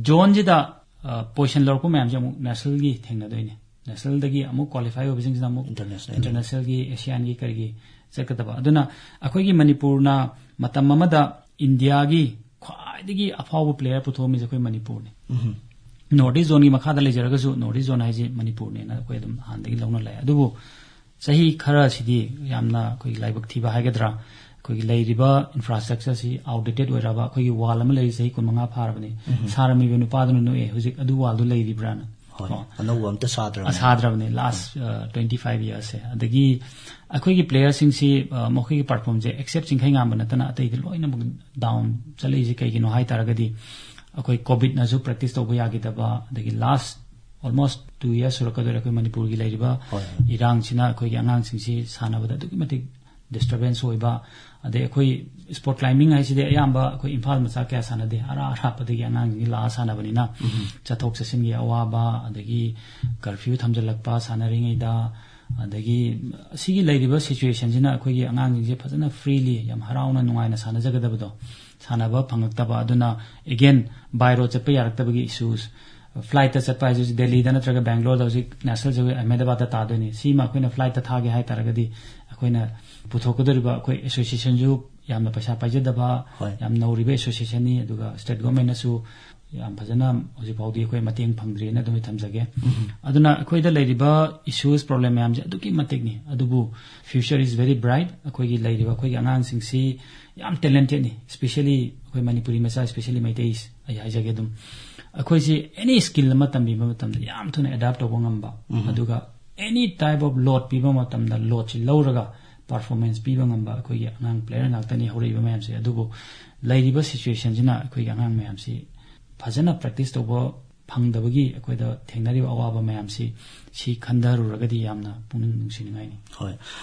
ꯖꯣꯟꯁꯤꯗ, ꯑ, ꯄꯣꯖꯤꯁꯟ ꯂꯧꯔꯛꯄ ꯃꯌꯥꯝꯁꯦ ꯑꯃꯨꯛ ꯅꯦꯁꯅꯦꯜꯒꯤ ꯊꯦꯡꯅꯗꯣꯏꯅꯦ꯫ ꯅꯦꯁꯅꯦꯜꯗꯒꯤ ꯑꯃꯨꯛ ꯀ꯭ꯋꯥꯂꯤꯐꯥꯏ ꯑꯣꯏꯕꯁꯤꯡꯁꯤꯅ ꯑꯃꯨꯛ ꯏꯟꯇꯔꯅꯦꯁꯅꯦꯜ꯫ ꯏꯟꯇꯔꯅꯦꯁꯅꯦꯜꯒꯤ, ꯑꯦꯁꯤꯌꯥꯟꯒꯤ, ꯀꯔꯤꯒꯤ ꯆꯠꯀꯗꯕ꯫ ꯑꯗꯨꯅ ꯑꯩꯈꯣꯏꯒꯤ ꯃꯅꯤꯄꯨꯔꯅ ꯃꯇꯝ ꯑꯃꯗ ꯏꯟꯗꯤꯌꯥꯒꯤ ꯈ꯭ꯋꯥꯏꯗꯒꯤ ꯑꯐꯥꯎꯕ ꯄ꯭ꯂꯦꯌꯔ ꯄꯨꯊꯣꯛꯑꯝꯃꯤꯁꯦ ꯑꯩꯈꯣꯏ ꯃꯅꯤꯄꯨꯔꯅꯤ꯫ ꯅꯣꯔꯠ ꯏꯁ ꯖꯣꯟꯒꯤ ꯃꯈꯥꯗ ꯂꯩꯖꯔꯒꯁꯨ ꯅꯣꯔꯠ ꯏꯁ ꯖꯣꯟ ꯍꯥꯏꯁꯤ ꯃꯅꯤꯄꯨꯔꯅꯦꯅ ꯑꯩꯈꯣꯏ ꯑꯗꯨꯝ ꯍꯥꯟꯅꯗꯒꯤ ꯂꯧꯅ ꯂꯥꯛꯑꯦ꯫ ꯑꯗꯨꯕꯨ ꯆꯍꯤ ꯈꯔꯁꯤꯗꯤ ꯌꯥꯝꯅ ꯑꯩꯈꯣꯏꯒꯤ ꯂꯥꯏꯕꯛ ꯊꯤꯕ ꯍꯥꯏꯒꯗ꯭ꯔꯥ, ꯑꯩꯈꯣꯏꯒꯤ ꯂꯩꯔꯤꯕ ꯏꯟꯐ꯭ꯔꯥꯁ꯭ꯇ꯭ꯔꯛꯆꯔꯁꯤ ꯑꯥꯎꯠꯗꯦꯇꯦꯠ ꯑꯣꯏꯔꯕ, ꯑꯩꯈꯣꯏꯒꯤ ꯋꯥꯜ ꯑꯃ ꯂꯩꯔꯤ ꯆꯍꯤ ꯀꯨꯟꯃꯉꯥ ꯐꯥꯔꯕꯅꯤ꯫ ꯁꯥꯔꯝꯃꯤꯕ ꯅꯨꯄꯥꯗꯨꯅ ꯅꯣꯛꯑꯦ, "ꯍꯧꯖꯤꯛ ꯑꯗꯨ ꯋꯥꯜꯗꯨ ꯂꯩꯔꯤꯕ꯭ꯔꯥꯅ?" ꯍꯣꯏ, ꯀꯣ꯫ ꯑꯅꯧꯕ ꯑꯝꯇ ꯁꯥꯗ꯭ꯔꯕꯅꯦ꯫ ꯁꯥꯗ꯭ꯔꯕꯅꯦ ꯂꯥꯁ ꯇ꯭ꯋꯦꯟꯇꯤ ꯐꯥꯏꯚ ꯏꯌꯥꯔꯁꯦ꯫ ꯑꯗꯒꯤ ꯑꯩꯈꯣꯏꯒꯤ ꯄ꯭ꯂꯦꯌꯔꯁꯤꯡꯁꯤ ꯃꯈꯣꯏꯒꯤ ꯄꯔꯐꯣꯔꯝꯁꯦ ꯑꯦꯛꯁꯦꯞ ꯆꯤꯡꯈꯩꯉꯥꯟꯕ ꯅꯠꯇꯅ ꯑꯇꯩꯗꯤ ꯂꯣꯏꯅꯃꯛ ꯗꯥꯎꯟ ꯆꯠꯂꯛꯏꯁꯦ ꯀꯩꯒꯤꯅꯣ ꯍꯥꯏ ꯇꯥꯔꯒꯗꯤ, ꯑꯩꯈꯣꯏ ꯀꯣꯚꯤꯗꯅꯁꯨ ꯄ꯭ꯔꯦꯛꯇꯤꯁ ꯇꯧꯕ ꯌꯥꯈꯤꯗꯕ, ꯑꯗꯒꯤ ꯂꯥꯁ ꯑꯣꯜꯃꯣꯁ ꯇꯨ ꯏꯌꯔꯁ ꯁꯨꯔꯛꯀꯗꯣꯔꯦ ꯑꯩꯈꯣꯏ ꯃꯅꯤꯄꯨꯔꯒꯤ ꯂꯩꯔꯤꯕ ꯍꯣꯏ꯫ ꯏꯔꯥꯡꯁꯤꯅ ꯑꯩꯈꯣꯏꯒꯤ ꯑꯉꯥꯡꯁꯤꯡꯁꯤ ꯁꯥꯟꯅꯕꯗ ꯑꯗꯨꯛꯀꯤ ꯃꯇꯤꯛ ꯗꯤꯁꯇꯔꯕꯦꯟꯁ ꯑꯣꯏꯕ꯫ ꯑꯗꯩ ꯑꯩꯈꯣꯏ ꯁ꯭ꯄꯣꯔꯠ ꯀ꯭ꯂꯥꯏꯝꯕꯤꯡ ꯍꯥꯏꯁꯤꯗꯤ ꯑꯌꯥꯝꯕ ꯑꯩꯈꯣꯏ ꯏꯝꯐꯥꯜ ꯃꯆꯥ ꯀꯌꯥ ꯁꯥꯟꯅꯗꯦ, ꯑꯔꯥꯞ ꯑꯔꯥꯞꯄꯗꯒꯤ ꯑꯉꯥꯡꯁꯤꯡꯁꯤ ꯂꯥꯛꯑ ꯁꯥꯟꯅꯕꯅꯤꯅ ꯆꯠꯊꯣꯛ ꯆꯠꯁꯤꯟꯒꯤ ꯑꯋꯥꯕ, ꯑꯗꯒꯤ ꯀꯔꯐ꯭ꯌꯨ ꯊꯝꯖꯤꯜꯂꯛꯄ ꯁꯥꯟꯅꯔꯤꯉꯩꯗ, ꯑꯗꯒꯤ ꯑꯁꯤꯒꯤ ꯂꯩꯔꯤꯕ ꯁꯤꯆꯨꯋꯦꯁꯟꯁꯤꯅ ꯑꯩꯈꯣꯏꯒꯤ ꯑꯉꯥꯡꯁꯤꯡꯁꯦ ꯐꯖꯅ ꯐ꯭ꯔꯤꯂꯤ ꯌꯥꯝ ꯍꯔꯥꯎꯅ ꯅꯨꯡꯉꯥꯏꯅ ꯁꯥꯟꯅꯖꯒꯗꯕꯗꯣ ꯁꯥꯟꯅꯕ ꯐꯪꯉꯛꯇꯕ꯫ ꯑꯗꯨꯅ ꯑꯦꯒꯦꯟ ꯕꯥꯏ ꯔꯣꯗ ꯆꯠꯄ ꯌꯥꯔꯛꯇꯕꯒꯤ ꯏꯁꯨꯁ, ꯐ꯭ꯂꯥꯏꯠꯇ ꯆꯠꯄ ꯍꯥꯏꯁꯦ ꯍꯧꯖꯤꯛ ꯗꯦꯜꯂꯤꯗ ꯅꯠꯇ꯭ꯔꯒ ꯕꯦꯡꯒ꯭ꯂꯣꯔꯗ ꯍꯧꯖꯤꯛ ꯅꯦꯁꯅꯦꯜ ꯖꯒꯣꯏ ꯑꯍꯃꯦꯗꯕꯥꯗꯇ ꯇꯥꯗꯣꯏꯅꯤ꯫ ꯁꯤꯃ ꯑꯩꯈꯣꯏꯅ ꯐ꯭ꯂꯥꯏꯠꯇ ꯊꯥꯒꯦ ꯍꯥꯏ ꯇꯥꯔꯒꯗꯤ ꯑꯩꯈꯣꯏꯅ ꯄꯨꯊꯣꯛꯀꯗꯧꯔꯤꯕ ꯑꯩꯈꯣꯏ ꯑꯦꯁꯣꯁꯤꯌꯦꯁꯟꯁꯨ ꯌꯥꯝꯅ ꯄꯩꯁꯥ ꯄꯥꯏꯖꯗꯕ, ꯍꯣꯏ꯫ ꯌꯥꯝ ꯅꯧꯔꯤꯕ ꯑꯦꯁꯣꯁꯤꯌꯦꯁꯟꯅꯤ꯫ ꯑꯗꯨꯒ ꯁ꯭ꯇꯦꯠ ꯒꯣꯔꯃꯦꯟꯅꯁꯨ ꯌꯥꯝ ꯐꯖꯅ ꯍꯧꯖꯤꯛ ꯐꯥꯎꯗꯤ ꯑꯩꯈꯣꯏ ꯃꯇꯦꯡ ꯐꯪꯗ꯭ꯔꯤꯅ ꯑꯗꯨꯃꯗꯤ ꯊꯝꯖꯒꯦ꯫ ꯑꯗꯨꯅ ꯑꯩꯈꯣꯏꯗ ꯂꯩꯔꯤꯕ ꯏꯁꯨꯁ ꯄ꯭ꯔꯣꯕ꯭ꯂꯦꯝ ꯃꯌꯥꯝꯁꯦ ꯑꯗꯨꯛꯀꯤ ꯃꯇꯤꯛꯅꯤ꯫ ꯑꯗꯨꯕꯨ future is very bright꯫ ꯑꯩꯈꯣꯏꯒꯤ ꯂꯩꯔꯤꯕ ꯑꯩꯈꯣꯏꯒꯤ ꯑꯉꯥꯡꯁꯤꯡꯁꯤ ꯌꯥꯝ ꯇꯦꯂꯦꯟꯇꯦꯠꯅꯤ, ꯏꯁꯄꯤꯁꯦꯜꯂꯤ ꯑꯩꯈꯣꯏ ꯃꯅꯤꯄꯨꯔꯤ ꯃꯆꯥ, ꯏꯁꯄꯤꯁꯦꯜꯂꯤ ꯃꯩꯇꯩ ꯑꯩ ꯍꯥꯏꯖꯒꯦ ꯑꯗꯨꯝ꯫ ꯑꯩꯈꯣꯏꯁꯤ ꯑꯦꯅꯤ ꯁ꯭ꯀꯤꯜ ꯑꯃ ꯇꯝꯕꯤꯕ ꯃꯇꯝꯗ ꯌꯥꯝ ꯊꯨꯅ ꯑꯦꯗꯥꯞ ꯇꯧꯕ ꯉꯝꯕ, ꯑꯗꯨꯒ ꯑꯦꯅꯤ ꯇꯥꯏꯞ ꯑꯣꯐ ꯂꯣꯗ ꯄꯤꯕ ꯃꯇꯝꯗ ꯂꯣꯗꯁꯤ ꯂꯧꯔꯒ ꯄꯔꯐꯣꯔꯃꯦꯟꯁ ꯄꯤꯕ ꯉꯝꯕ ꯑꯩꯈꯣꯏꯒꯤ ꯑꯉꯥꯡ ꯄ꯭ꯂꯦꯌꯔ ꯉꯥꯛꯇꯅꯤ ꯍꯧꯔꯛꯏꯕ ꯃꯌꯥꯝꯁꯦ꯫ ꯑꯗꯨꯕꯨ ꯂꯩꯔꯤꯕ ꯁꯤꯆꯨꯋꯦꯁꯟꯁꯤꯅ ꯑꯩꯈꯣꯏꯒꯤ ꯑꯉꯥꯡ ꯃꯌꯥꯝꯁꯤ ꯐꯖꯅ ꯄ꯭ꯔꯦꯛꯇꯤꯁ ꯇꯧꯕ ꯐꯪꯗꯕꯒꯤ ꯑꯩꯈꯣꯏꯗ ꯊꯦꯡꯅꯔꯤꯕ ꯑꯋꯥꯕ ꯃꯌꯥꯝꯁꯤ ꯁꯤ ꯈꯟꯊꯔꯨꯔꯒꯗꯤ ꯌꯥꯝꯅ ꯄꯨꯛꯅꯤꯡ ꯅꯨꯡꯁꯤꯅꯤꯡꯉꯥꯏꯅꯤ꯫ ꯍꯣꯏ꯫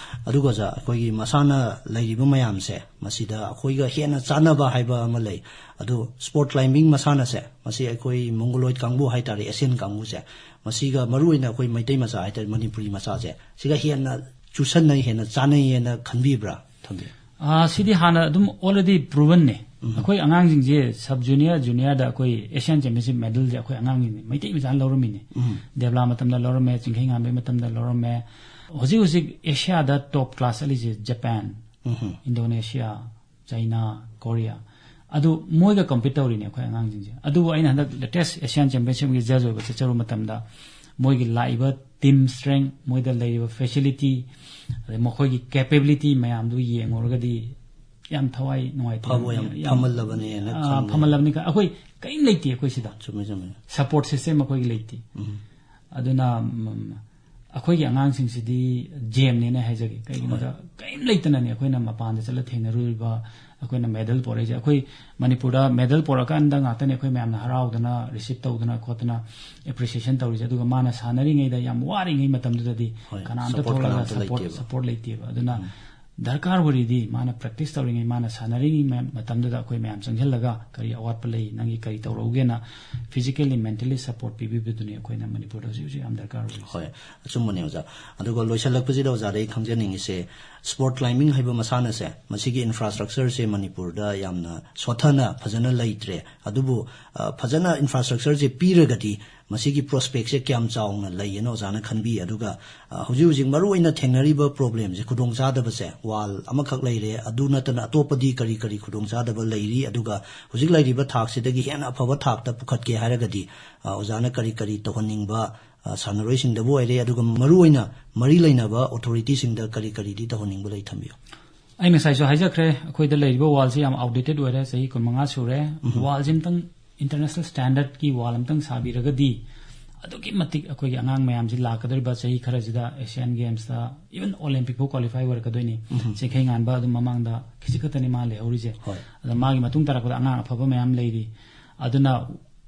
ꯑꯗꯨꯒ ꯑꯣꯖꯥ, ꯑꯩꯈꯣꯏꯒꯤ ꯃꯁꯥꯟꯅ ꯂꯩꯔꯤꯕ ꯃꯌꯥꯝꯁꯦ, ꯃꯁꯤꯗ ꯑꯩꯈꯣꯏꯒ ꯍꯦꯟꯅ ꯆꯥꯟꯅꯕ ꯍꯥꯏꯕ ꯑꯃ ꯂꯩ꯫ ꯑꯗꯨ ꯁ꯭ꯄꯣꯔꯠ ꯀ꯭ꯂꯥꯏꯝꯕꯤꯡ ꯃꯁꯥꯟꯅꯁꯦ, ꯃꯁꯤ ꯑꯩꯈꯣꯏ ꯃꯣꯡꯒꯣꯂꯣꯏꯗ ꯀꯥꯡꯕꯨ ꯍꯥꯏꯇꯥꯔꯦ, ꯑꯦꯁꯤꯌꯥꯟ ꯀꯥꯡꯕꯨꯁꯦ, ꯃꯁꯤꯒ ꯃꯔꯨꯑꯣꯏꯅ ꯑꯩꯈꯣꯏ ꯃꯩꯇꯩ ꯃꯆꯥ ꯍꯥꯏꯇꯥꯔꯦ, ꯃꯅꯤꯄꯨꯔꯤ ꯃꯆꯥꯁꯦ, ꯁꯤꯒ ꯍꯦꯟꯅ ꯆꯨꯁꯟꯅꯩ, ꯍꯦꯟꯅ ꯆꯥꯟꯅꯩ ꯍꯥꯏꯅ ꯈꯟꯕꯤꯕ꯭ꯔꯥ? ꯊꯝꯕꯤꯌꯨ꯫ ꯑꯥ, ꯁꯤꯗꯤ ꯍꯥꯟꯅ ꯑꯗꯨꯝ already proven ꯅꯦ꯫ ꯑꯩꯈꯣꯏ ꯑꯉꯥꯡꯁꯤꯡꯁꯦ ꯁꯕ ꯖꯨꯅꯤꯌꯔ, ꯖꯨꯅꯤꯌꯔꯗ ꯑꯩꯈꯣꯏ ꯑꯦꯁꯤꯌꯥꯟ ꯆꯦꯝꯄꯤꯌꯟꯁꯤꯞ ꯃꯦꯗꯜꯁꯦ ꯑꯩꯈꯣꯏ ꯑꯉꯥꯡꯁꯤꯡꯅ, ꯃꯩꯇꯩ ꯃꯆꯥꯅ ꯂꯧꯔꯝꯃꯤꯅꯦ꯫ ꯗꯦꯕꯂꯥ ꯃꯇꯝꯗ ꯂꯧꯔꯝꯃꯦ, ꯆꯤꯡꯈꯩꯉꯥꯟꯕꯩ ꯃꯇꯝꯗ ꯂꯧꯔꯝꯃꯦ꯫ ꯍꯧꯖꯤꯛ ꯍꯧꯖꯤꯛ ꯑꯦꯁꯤꯌꯥꯗ ꯇꯣꯞ ꯀ꯭ꯂꯥꯁ ꯆꯠꯂꯤꯁꯦ ꯖꯄꯥꯟ, ꯏꯟꯗꯣꯅꯦꯁꯤꯌꯥ, ꯆꯩꯅꯥ, ꯀꯣꯔꯤꯌꯥ꯫ ꯑꯗꯨ ꯃꯣꯏꯒ ꯀꯝꯄꯤꯠ ꯇꯧꯔꯤꯅꯦ ꯑꯩꯈꯣꯏ ꯑꯉꯥꯡꯁꯤꯡꯁꯦ꯫ ꯑꯗꯨꯕꯨ ꯑꯩꯅ ꯍꯟꯗꯛ ꯂꯦꯇꯦꯁ ꯑꯦꯁꯤꯌꯥꯟ ꯆꯦꯝꯄꯤꯌꯟꯁꯤꯞꯀꯤ ꯖꯖ ꯑꯣꯏꯕ ꯆꯠꯆꯔꯨꯕ ꯃꯇꯝꯗ ꯃꯣꯏꯒꯤ ꯂꯥꯛꯏꯕ ꯇꯤꯝ ꯁ꯭ꯇꯔꯦꯡ, ꯃꯣꯏꯗ ꯂꯩꯔꯤꯕ ꯐꯦꯁꯤꯂꯤꯇꯤ, ꯑꯗꯩ ꯃꯈꯣꯏꯒꯤ ꯀꯦꯄꯦꯕꯤꯂꯤꯇꯤ ꯃꯌꯥꯝꯗꯨ ꯌꯦꯡꯉꯨꯔꯒꯗꯤ ꯌꯥꯝ ꯊꯋꯥꯏ ꯅꯨꯡꯉꯥꯏꯇꯦ꯫ ꯐꯕ ꯌꯥꯝ ꯐꯝꯍꯜꯂꯕꯅꯦꯅ ꯑꯥ, ꯈꯟꯕ꯫ ꯐꯝꯍꯜꯂꯕꯅꯤ꯫ ꯑꯩꯈꯣꯏ ꯀꯔꯤꯝ ꯂꯩꯇꯦ ꯑꯩꯈꯣꯏ ꯁꯤꯗ꯫ ꯆꯨꯝꯃꯦ, ꯆꯨꯝꯃꯦ꯫ ꯁꯄꯣꯔꯠ ꯁꯤꯁꯇꯦꯝ ꯑꯩꯈꯣꯏꯒꯤ ꯂꯩꯇꯦ꯫ ꯑꯗꯨꯅ ꯎꯝ, ꯑꯩꯈꯣꯏꯒꯤ ꯑꯉꯥꯡꯁꯤꯡꯁꯤꯗꯤ ꯖꯦꯝꯅꯦꯅ ꯍꯥꯏꯖꯒꯦ꯫ ꯀꯩꯒꯤꯅꯣꯗ, ꯀꯔꯤꯝ ꯂꯩꯇꯅꯅꯦ ꯑꯩꯈꯣꯏꯅ ꯃꯄꯥꯟꯗ ꯆꯠꯂ ꯊꯦꯡꯅꯔꯨꯔꯤꯕ, ꯑꯩꯈꯣꯏꯅ ꯃꯦꯗꯜ ꯄꯣꯔꯛꯏꯁꯦ꯫ ꯑꯩꯈꯣꯏ ꯃꯅꯤꯄꯨꯔꯗ ꯃꯦꯗꯜ ꯄꯣꯔꯛꯑꯀꯥꯟꯗ ꯉꯥꯛꯇꯅꯦ ꯑꯩꯈꯣꯏ ꯃꯌꯥꯝꯅ ꯍꯔꯥꯎꯗꯅ ꯔꯤꯁꯤꯞ ꯇꯧꯗꯅ ꯈꯣꯠꯇꯅ ꯑꯦꯄ꯭ꯔꯤꯁꯤꯌꯦꯁꯟ ꯇꯧꯔꯤꯁꯦ꯫ ꯑꯗꯨꯒ ꯃꯥꯅ ꯁꯥꯟꯅꯔꯤꯉꯩꯗ ꯌꯥꯝ ꯋꯥꯔꯤꯉꯩ ꯃꯇꯝꯗꯨꯗꯗꯤ ꯍꯣꯏ, ꯀꯅꯥꯝꯇ support ꯊꯣꯛꯂꯒ ꯀꯅꯥꯝꯇ ꯁꯄꯣꯔꯠ ꯂꯩꯇꯦꯕ꯫ ꯁꯄꯣꯔꯠ ꯂꯩꯇꯦꯕ꯫ ꯑꯗꯨꯅ ꯗꯔꯀꯥꯔ ꯑꯣꯏꯔꯤꯗꯤ ꯃꯥꯅ ꯄ꯭ꯔꯦꯛꯇꯤꯁ ꯇꯧꯔꯤꯉꯩ, ꯃꯥꯅ ꯁꯥꯟꯅꯔꯤꯉꯩ ꯃ- ꯃꯇꯝꯗꯨꯗ ꯑꯩꯈꯣꯏ ꯃꯌꯥꯝ ꯆꯪꯁꯤꯜꯂꯒ ꯀꯔꯤ ꯑꯋꯥꯠꯄ ꯂꯩ, ꯅꯪꯒꯤ ꯀꯔꯤ ꯇꯧꯔꯛꯎꯒꯦꯅ ꯐꯤꯖꯤꯀꯦꯜꯂꯤ, ꯃꯦꯟꯇꯦꯜꯂꯤ ꯁꯄꯣꯔꯠ ꯄꯤꯕꯤꯕꯗꯨꯅꯤ ꯑꯩꯈꯣꯏꯅ ꯃꯅꯤꯄꯨꯔꯗ ꯍꯧꯖꯤꯛ ꯍꯧꯖꯤꯛ ꯌꯥꯝ ꯗꯔꯀꯥꯔ ꯑꯣꯏꯔꯤꯁꯦ꯫ ꯍꯣꯏ, ꯑꯆꯨꯝꯕꯅꯦ ꯑꯣꯖꯥ꯫ ꯑꯗꯨꯒ ꯂꯣꯏꯁꯤꯜꯂꯛꯄꯁꯤꯗ ꯑꯣꯖꯥꯗ ꯑꯩ ꯈꯪꯖꯅꯤꯡꯉꯤꯁꯦ, ꯁ꯭ꯄꯣꯔꯠ ꯀ꯭ꯂꯥꯏꯝꯕꯤꯡ ꯍꯥꯏꯕ ꯃꯁꯥꯟꯅꯁꯦ, ꯃꯁꯤꯒꯤ ꯏꯟꯐ꯭ꯔꯥꯁ꯭ꯇ꯭ꯔꯛꯆꯔꯁꯦ ꯃꯅꯤꯄꯨꯔꯗ ꯌꯥꯝꯅ ꯁꯣꯠꯊꯅ ꯐꯖꯅ ꯂꯩꯇ꯭ꯔꯦ꯫ ꯑꯗꯨꯕꯨ ꯑ, ꯐꯖꯅ ꯏꯟꯐ꯭ꯔꯥꯁ꯭ꯇ꯭ꯔꯛꯆꯔꯁꯦ ꯄꯤꯔꯒꯗꯤ ꯃꯁꯤꯒꯤ ꯄ꯭ꯔꯣꯁꯄꯦꯛꯁꯦ ꯀꯌꯥꯝ ꯆꯥꯎꯅ ꯂꯩꯌꯦꯅ ꯑꯣꯖꯥꯅ ꯈꯟꯕꯤ? ꯑꯗꯨꯒ ꯑ, ꯍꯧꯖꯤꯛ ꯍꯧꯖꯤꯛ ꯃꯔꯨ ꯑꯣꯏꯅ ꯊꯦꯡꯅꯔꯤꯕ ꯄ꯭ꯔꯣꯕ꯭ꯂꯦꯝꯁꯦ, ꯈꯨꯗꯣꯡꯆꯥꯗꯕꯁꯦ, ꯋꯥꯜ ꯑꯃꯈꯛ ꯂꯩꯔꯦ, ꯑꯗꯨ ꯅꯠꯇꯅ ꯑꯇꯣꯞꯄꯗꯤ ꯀꯔꯤ ꯀꯔꯤ ꯈꯨꯗꯣꯡꯆꯥꯗꯕ ꯂꯩꯔꯤ? ꯑꯗꯨꯒ ꯍꯧꯖꯤꯛ ꯂꯩꯔꯤꯕ ꯊꯥꯛꯁꯤꯗꯒꯤ ꯍꯦꯟꯅ ꯑꯐꯕ ꯊꯥꯛꯇ ꯄꯨꯈꯠꯀꯦ ꯍꯥꯏꯔꯒꯗꯤ ꯑ, ꯑꯣꯖꯥꯅ ꯀꯔꯤ ꯀꯔꯤ ꯇꯧꯍꯟꯅꯤꯡꯕ, ꯑ, ꯁꯥꯟꯅꯔꯣꯏꯁꯤꯡꯗꯕꯨ ꯑꯣꯏꯔꯦ, ꯑꯗꯨꯒ ꯃꯔꯨ ꯑꯣꯏꯅ ꯃꯔꯤ ꯂꯩꯅꯕ ꯑꯣꯊꯣꯔꯤꯇꯤꯁꯤꯡꯗ ꯀꯔꯤ ꯀꯔꯤꯗꯤ ꯇꯧꯍꯟꯅꯤꯡꯕ ꯂꯩ, ꯊꯝꯕꯤꯌꯨ꯫ ꯑꯩ ꯉꯁꯥꯏꯁꯨ ꯍꯥꯏꯖꯈ꯭ꯔꯦ, ꯑꯩꯈꯣꯏꯗ ꯂꯩꯔꯤꯕ ꯋꯥꯜꯁꯤ ꯌꯥꯝ ꯑꯥꯎꯠꯗꯦꯇꯦꯠ ꯑꯣꯏꯔꯦ, ꯆꯍꯤ ꯀꯨꯟꯃꯉꯥ ꯁꯨꯔꯦ꯫ ꯋꯥꯜꯁꯤ ꯑꯝꯇꯪ ꯏꯟꯇꯔꯅꯦꯁꯅꯦꯜ ꯁ꯭ꯇꯦꯟꯗꯔꯗꯀꯤ ꯋꯥꯜ ꯑꯝꯇꯪ ꯁꯥꯕꯤꯔꯒꯗꯤ ꯑꯗꯨꯛꯀꯤ ꯃꯇꯤꯛ ꯑꯩꯈꯣꯏꯒꯤ ꯑꯉꯥꯡ ꯃꯌꯥꯝꯁꯤ ꯂꯥꯛꯀꯗꯧꯔꯤꯕ ꯆꯍꯤ ꯈꯔꯁꯤꯗ ꯑꯦꯁꯤꯌꯥꯟ ꯒꯦꯝꯁꯇ, ꯏꯚꯟ ꯑꯣꯂꯦꯝꯄꯤꯛ ꯐꯥꯎ ꯀ꯭ꯋꯥꯂꯤꯐꯥꯏ ꯑꯣꯏꯔꯛꯀꯗꯣꯏꯅꯤ꯫ ꯆꯤꯡꯈꯩ ꯉꯥꯟꯕ ꯑꯗꯨꯝ ꯃꯃꯥꯡꯗ ꯈꯤꯖꯤꯛ ꯈꯛꯇꯅꯤ ꯃꯥ ꯂꯩꯍꯧꯔꯤꯁꯦ꯫ ꯍꯣꯏ꯫ ꯑꯗ ꯃꯥꯒꯤ ꯃꯇꯨꯡ ꯇꯥꯔꯛꯄꯗ ꯑꯉꯥꯡ ꯑꯐꯕ ꯃꯌꯥꯝ ꯂꯩꯔꯤ꯫ ꯑꯗꯨꯅ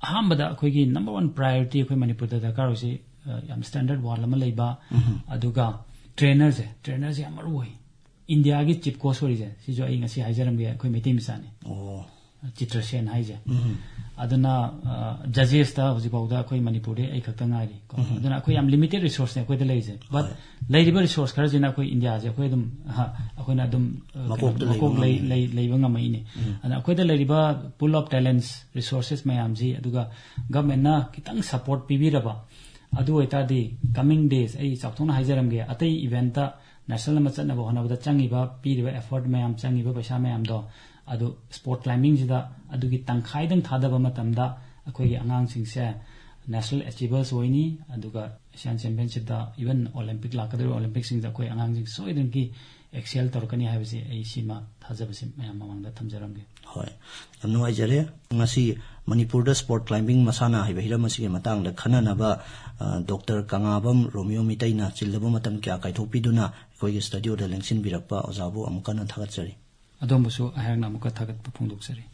ꯑꯍꯥꯟꯕꯗ ꯑꯩꯈꯣꯏꯒꯤ ꯅꯝꯕꯔ ꯋꯥꯟ ꯄ꯭ꯔꯥꯏꯌꯣꯔꯤꯇꯤ ꯑꯩꯈꯣꯏ ꯃꯅꯤꯄꯨꯔꯗ ꯗꯔꯀꯥꯔ ꯑꯣꯏꯁꯤ, ꯑ, ꯌꯥꯝ ꯁ꯭ꯇꯦꯟꯗꯔꯗ ꯋꯥꯜ ꯑꯃ ꯂꯩꯕ, ꯑꯗꯨꯒ ꯇ꯭ꯔꯦꯅꯔꯁꯦ, ꯇ꯭ꯔꯦꯅꯔꯁꯦ ꯌꯥꯝ ꯃꯔꯨ ꯑꯣꯏ꯫ ꯏꯟꯗꯤꯌꯥꯒꯤ ꯆꯤꯐ ꯀꯣꯆ ꯑꯣꯏꯔꯤꯁꯦ ꯁꯤꯁꯨ ꯑꯩ ꯉꯁꯤ ꯍꯥꯏꯖꯔꯝꯒꯦ, ꯑꯩꯈꯣꯏ ꯃꯩꯇꯩ ꯃꯆꯥꯅꯤ꯫ ꯑꯣ꯫ ꯆꯤꯇ꯭ꯔꯁꯦꯟ ꯍꯥꯏꯁꯦ꯫ ꯑꯗꯨꯅ, ꯑ, ꯖꯖꯦꯁꯇ ꯍꯧꯖꯤꯛꯐꯥꯎꯗ ꯑꯩꯈꯣꯏ ꯃꯅꯤꯄꯨꯔꯗꯤ ꯑꯩ ꯈꯛꯇ ꯉꯥꯏꯔꯤ ꯀꯣ꯫ ꯑꯗꯨꯅ ꯑꯩꯈꯣꯏ ꯌꯥꯝ ꯂꯤꯃꯤꯇꯦꯠ ꯔꯤꯁꯣꯔꯁꯅꯦ ꯑꯩꯈꯣꯏꯗ ꯂꯩꯔꯤꯁꯦ꯫ ꯕꯠ ꯂꯩꯔꯤꯕ ꯔꯤꯁꯣꯔꯁ ꯈꯔꯁꯤꯅ ꯑꯩꯈꯣꯏ ꯏꯟꯗꯤꯌꯥꯁꯦ ꯑꯩꯈꯣꯏ ꯑꯗꯨꯝ, ꯑ, ꯑꯩꯈꯣꯏꯅ ꯑꯗꯨꯝ, ꯑ, ꯃꯀꯣꯛꯇ ꯀꯩꯅꯣ, ꯂꯩꯕ ꯃꯀꯣꯛ ꯂꯩ-, ꯉꯝꯃꯤ꯫ ꯂꯩ-, ꯂꯩꯕ ꯉꯝꯃꯛꯏꯅꯦ꯫ ꯑꯗꯨꯅ ꯑꯩꯈꯣꯏꯗ ꯂꯩꯔꯤꯕ ꯄꯨꯜ ꯑꯣꯐ ꯇꯦꯂꯦꯟꯁ, ꯔꯤꯁꯣꯔꯁꯦꯁ ꯃꯌꯥꯝꯁꯤ, ꯑꯗꯨꯒ ꯒꯚꯔꯟꯃꯦꯟꯠꯅ ꯈꯤꯇꯪ ꯁꯄꯣꯔꯠ ꯄꯤꯕꯤꯔꯕ, ꯑꯗꯨ ꯑꯣꯏꯇꯥꯔꯗꯤ ꯀꯃꯤꯡ ꯗꯦꯖ, ꯑꯩ ꯆꯥꯎꯊꯣꯛꯅ ꯍꯥꯏꯖꯔꯝꯒꯦ, ꯑꯇꯩ ꯏꯚꯦꯟꯠꯇ ꯅꯦꯁꯅꯦꯜ ꯑꯃ ꯆꯠꯅꯕ ꯍꯣꯠꯅꯕꯗ ꯆꯪꯉꯤꯕ, ꯄꯤꯔꯤꯕ ꯑꯦꯐꯔꯠ ꯃꯌꯥꯝ, ꯆꯪꯉꯤꯕ ꯄꯩꯁꯥ ꯃꯌꯥꯝꯗꯣ, ꯑꯗꯨ ꯁ꯭ꯄꯣꯔꯠ ꯀ꯭ꯂꯥꯏꯝꯕꯤꯡꯁꯤꯗ ꯑꯗꯨꯒꯤ ꯇꯪꯈꯥꯏꯗꯪ ꯊꯥꯗꯕ ꯃꯇꯝꯗ ꯑꯩꯈꯣꯏꯒꯤ ꯑꯉꯥꯡꯁꯤꯡꯁꯦ ꯅꯦꯁꯅꯦꯜ ꯑꯦꯆꯤꯚꯔꯁ ꯑꯣꯏꯅꯤ, ꯑꯗꯨꯒ ꯑꯦꯁꯤꯌꯥꯟ ꯆꯦꯝꯄꯤꯌꯟꯁꯤꯞꯇ, ꯏꯚꯟ ꯑꯣꯂꯦꯝꯄꯤꯛ ꯂꯥꯛꯀꯗꯧꯔꯤꯕ ꯑꯣꯂꯦꯝꯄꯤꯛꯁꯤꯡꯗ ꯑꯩꯈꯣꯏ ꯑꯉꯥꯡꯁꯤꯡ ꯁꯣꯏꯗꯅꯒꯤ ꯑꯦꯛꯁꯦꯜ ꯇꯧꯔꯛꯀꯅꯤ ꯍꯥꯏꯕꯁꯤ ꯑꯩ ꯁꯤꯃ ꯊꯥꯖꯕꯁꯤ ꯃꯌꯥꯝ ꯃꯃꯥꯡꯗ ꯊꯝꯖꯔꯝꯒꯦ꯫ ꯍꯣꯏ, ꯌꯥꯝ ꯅꯨꯡꯉꯥꯏꯖꯔꯦ꯫ ꯉꯁꯤ ꯃꯅꯤꯄꯨꯔꯗ ꯁ꯭ꯄꯣꯔꯠ ꯀ꯭ꯂꯥꯏꯝꯕꯤꯡ ꯃꯁꯥꯟꯅ ꯍꯥꯏꯕ ꯍꯤꯔꯝ ꯑꯁꯤꯒꯤ ꯃꯇꯥꯡꯗ ꯈꯟꯅꯅꯕ, ꯑ, ꯗꯣꯛꯇꯔ ꯀꯪꯉꯥꯕꯝ ꯔꯣꯃꯤꯌꯣ ꯃꯤꯇꯩꯅ ꯆꯤꯜꯂꯕ ꯃꯇꯝ ꯀꯌꯥ ꯀꯥꯏꯊꯣꯛꯄꯤꯗꯨꯅ ꯑꯩꯈꯣꯏꯒꯤ ꯁ꯭ꯇꯨꯗꯤꯑꯣꯗ ꯂꯦꯡꯁꯤꯟꯕꯤꯔꯛꯄ ꯑꯣꯖꯥꯕꯨ ꯑꯃꯨꯛ ꯍꯟꯅ ꯊꯥꯒꯠꯆꯔꯤ꯫ ꯑꯗꯣꯝꯕꯨꯁꯨ ꯑꯩꯍꯥꯛꯅ ꯑꯃꯨꯛꯀ ꯊꯥꯒꯠꯄ ꯐꯣꯡꯗꯣꯛꯆꯔꯤ꯫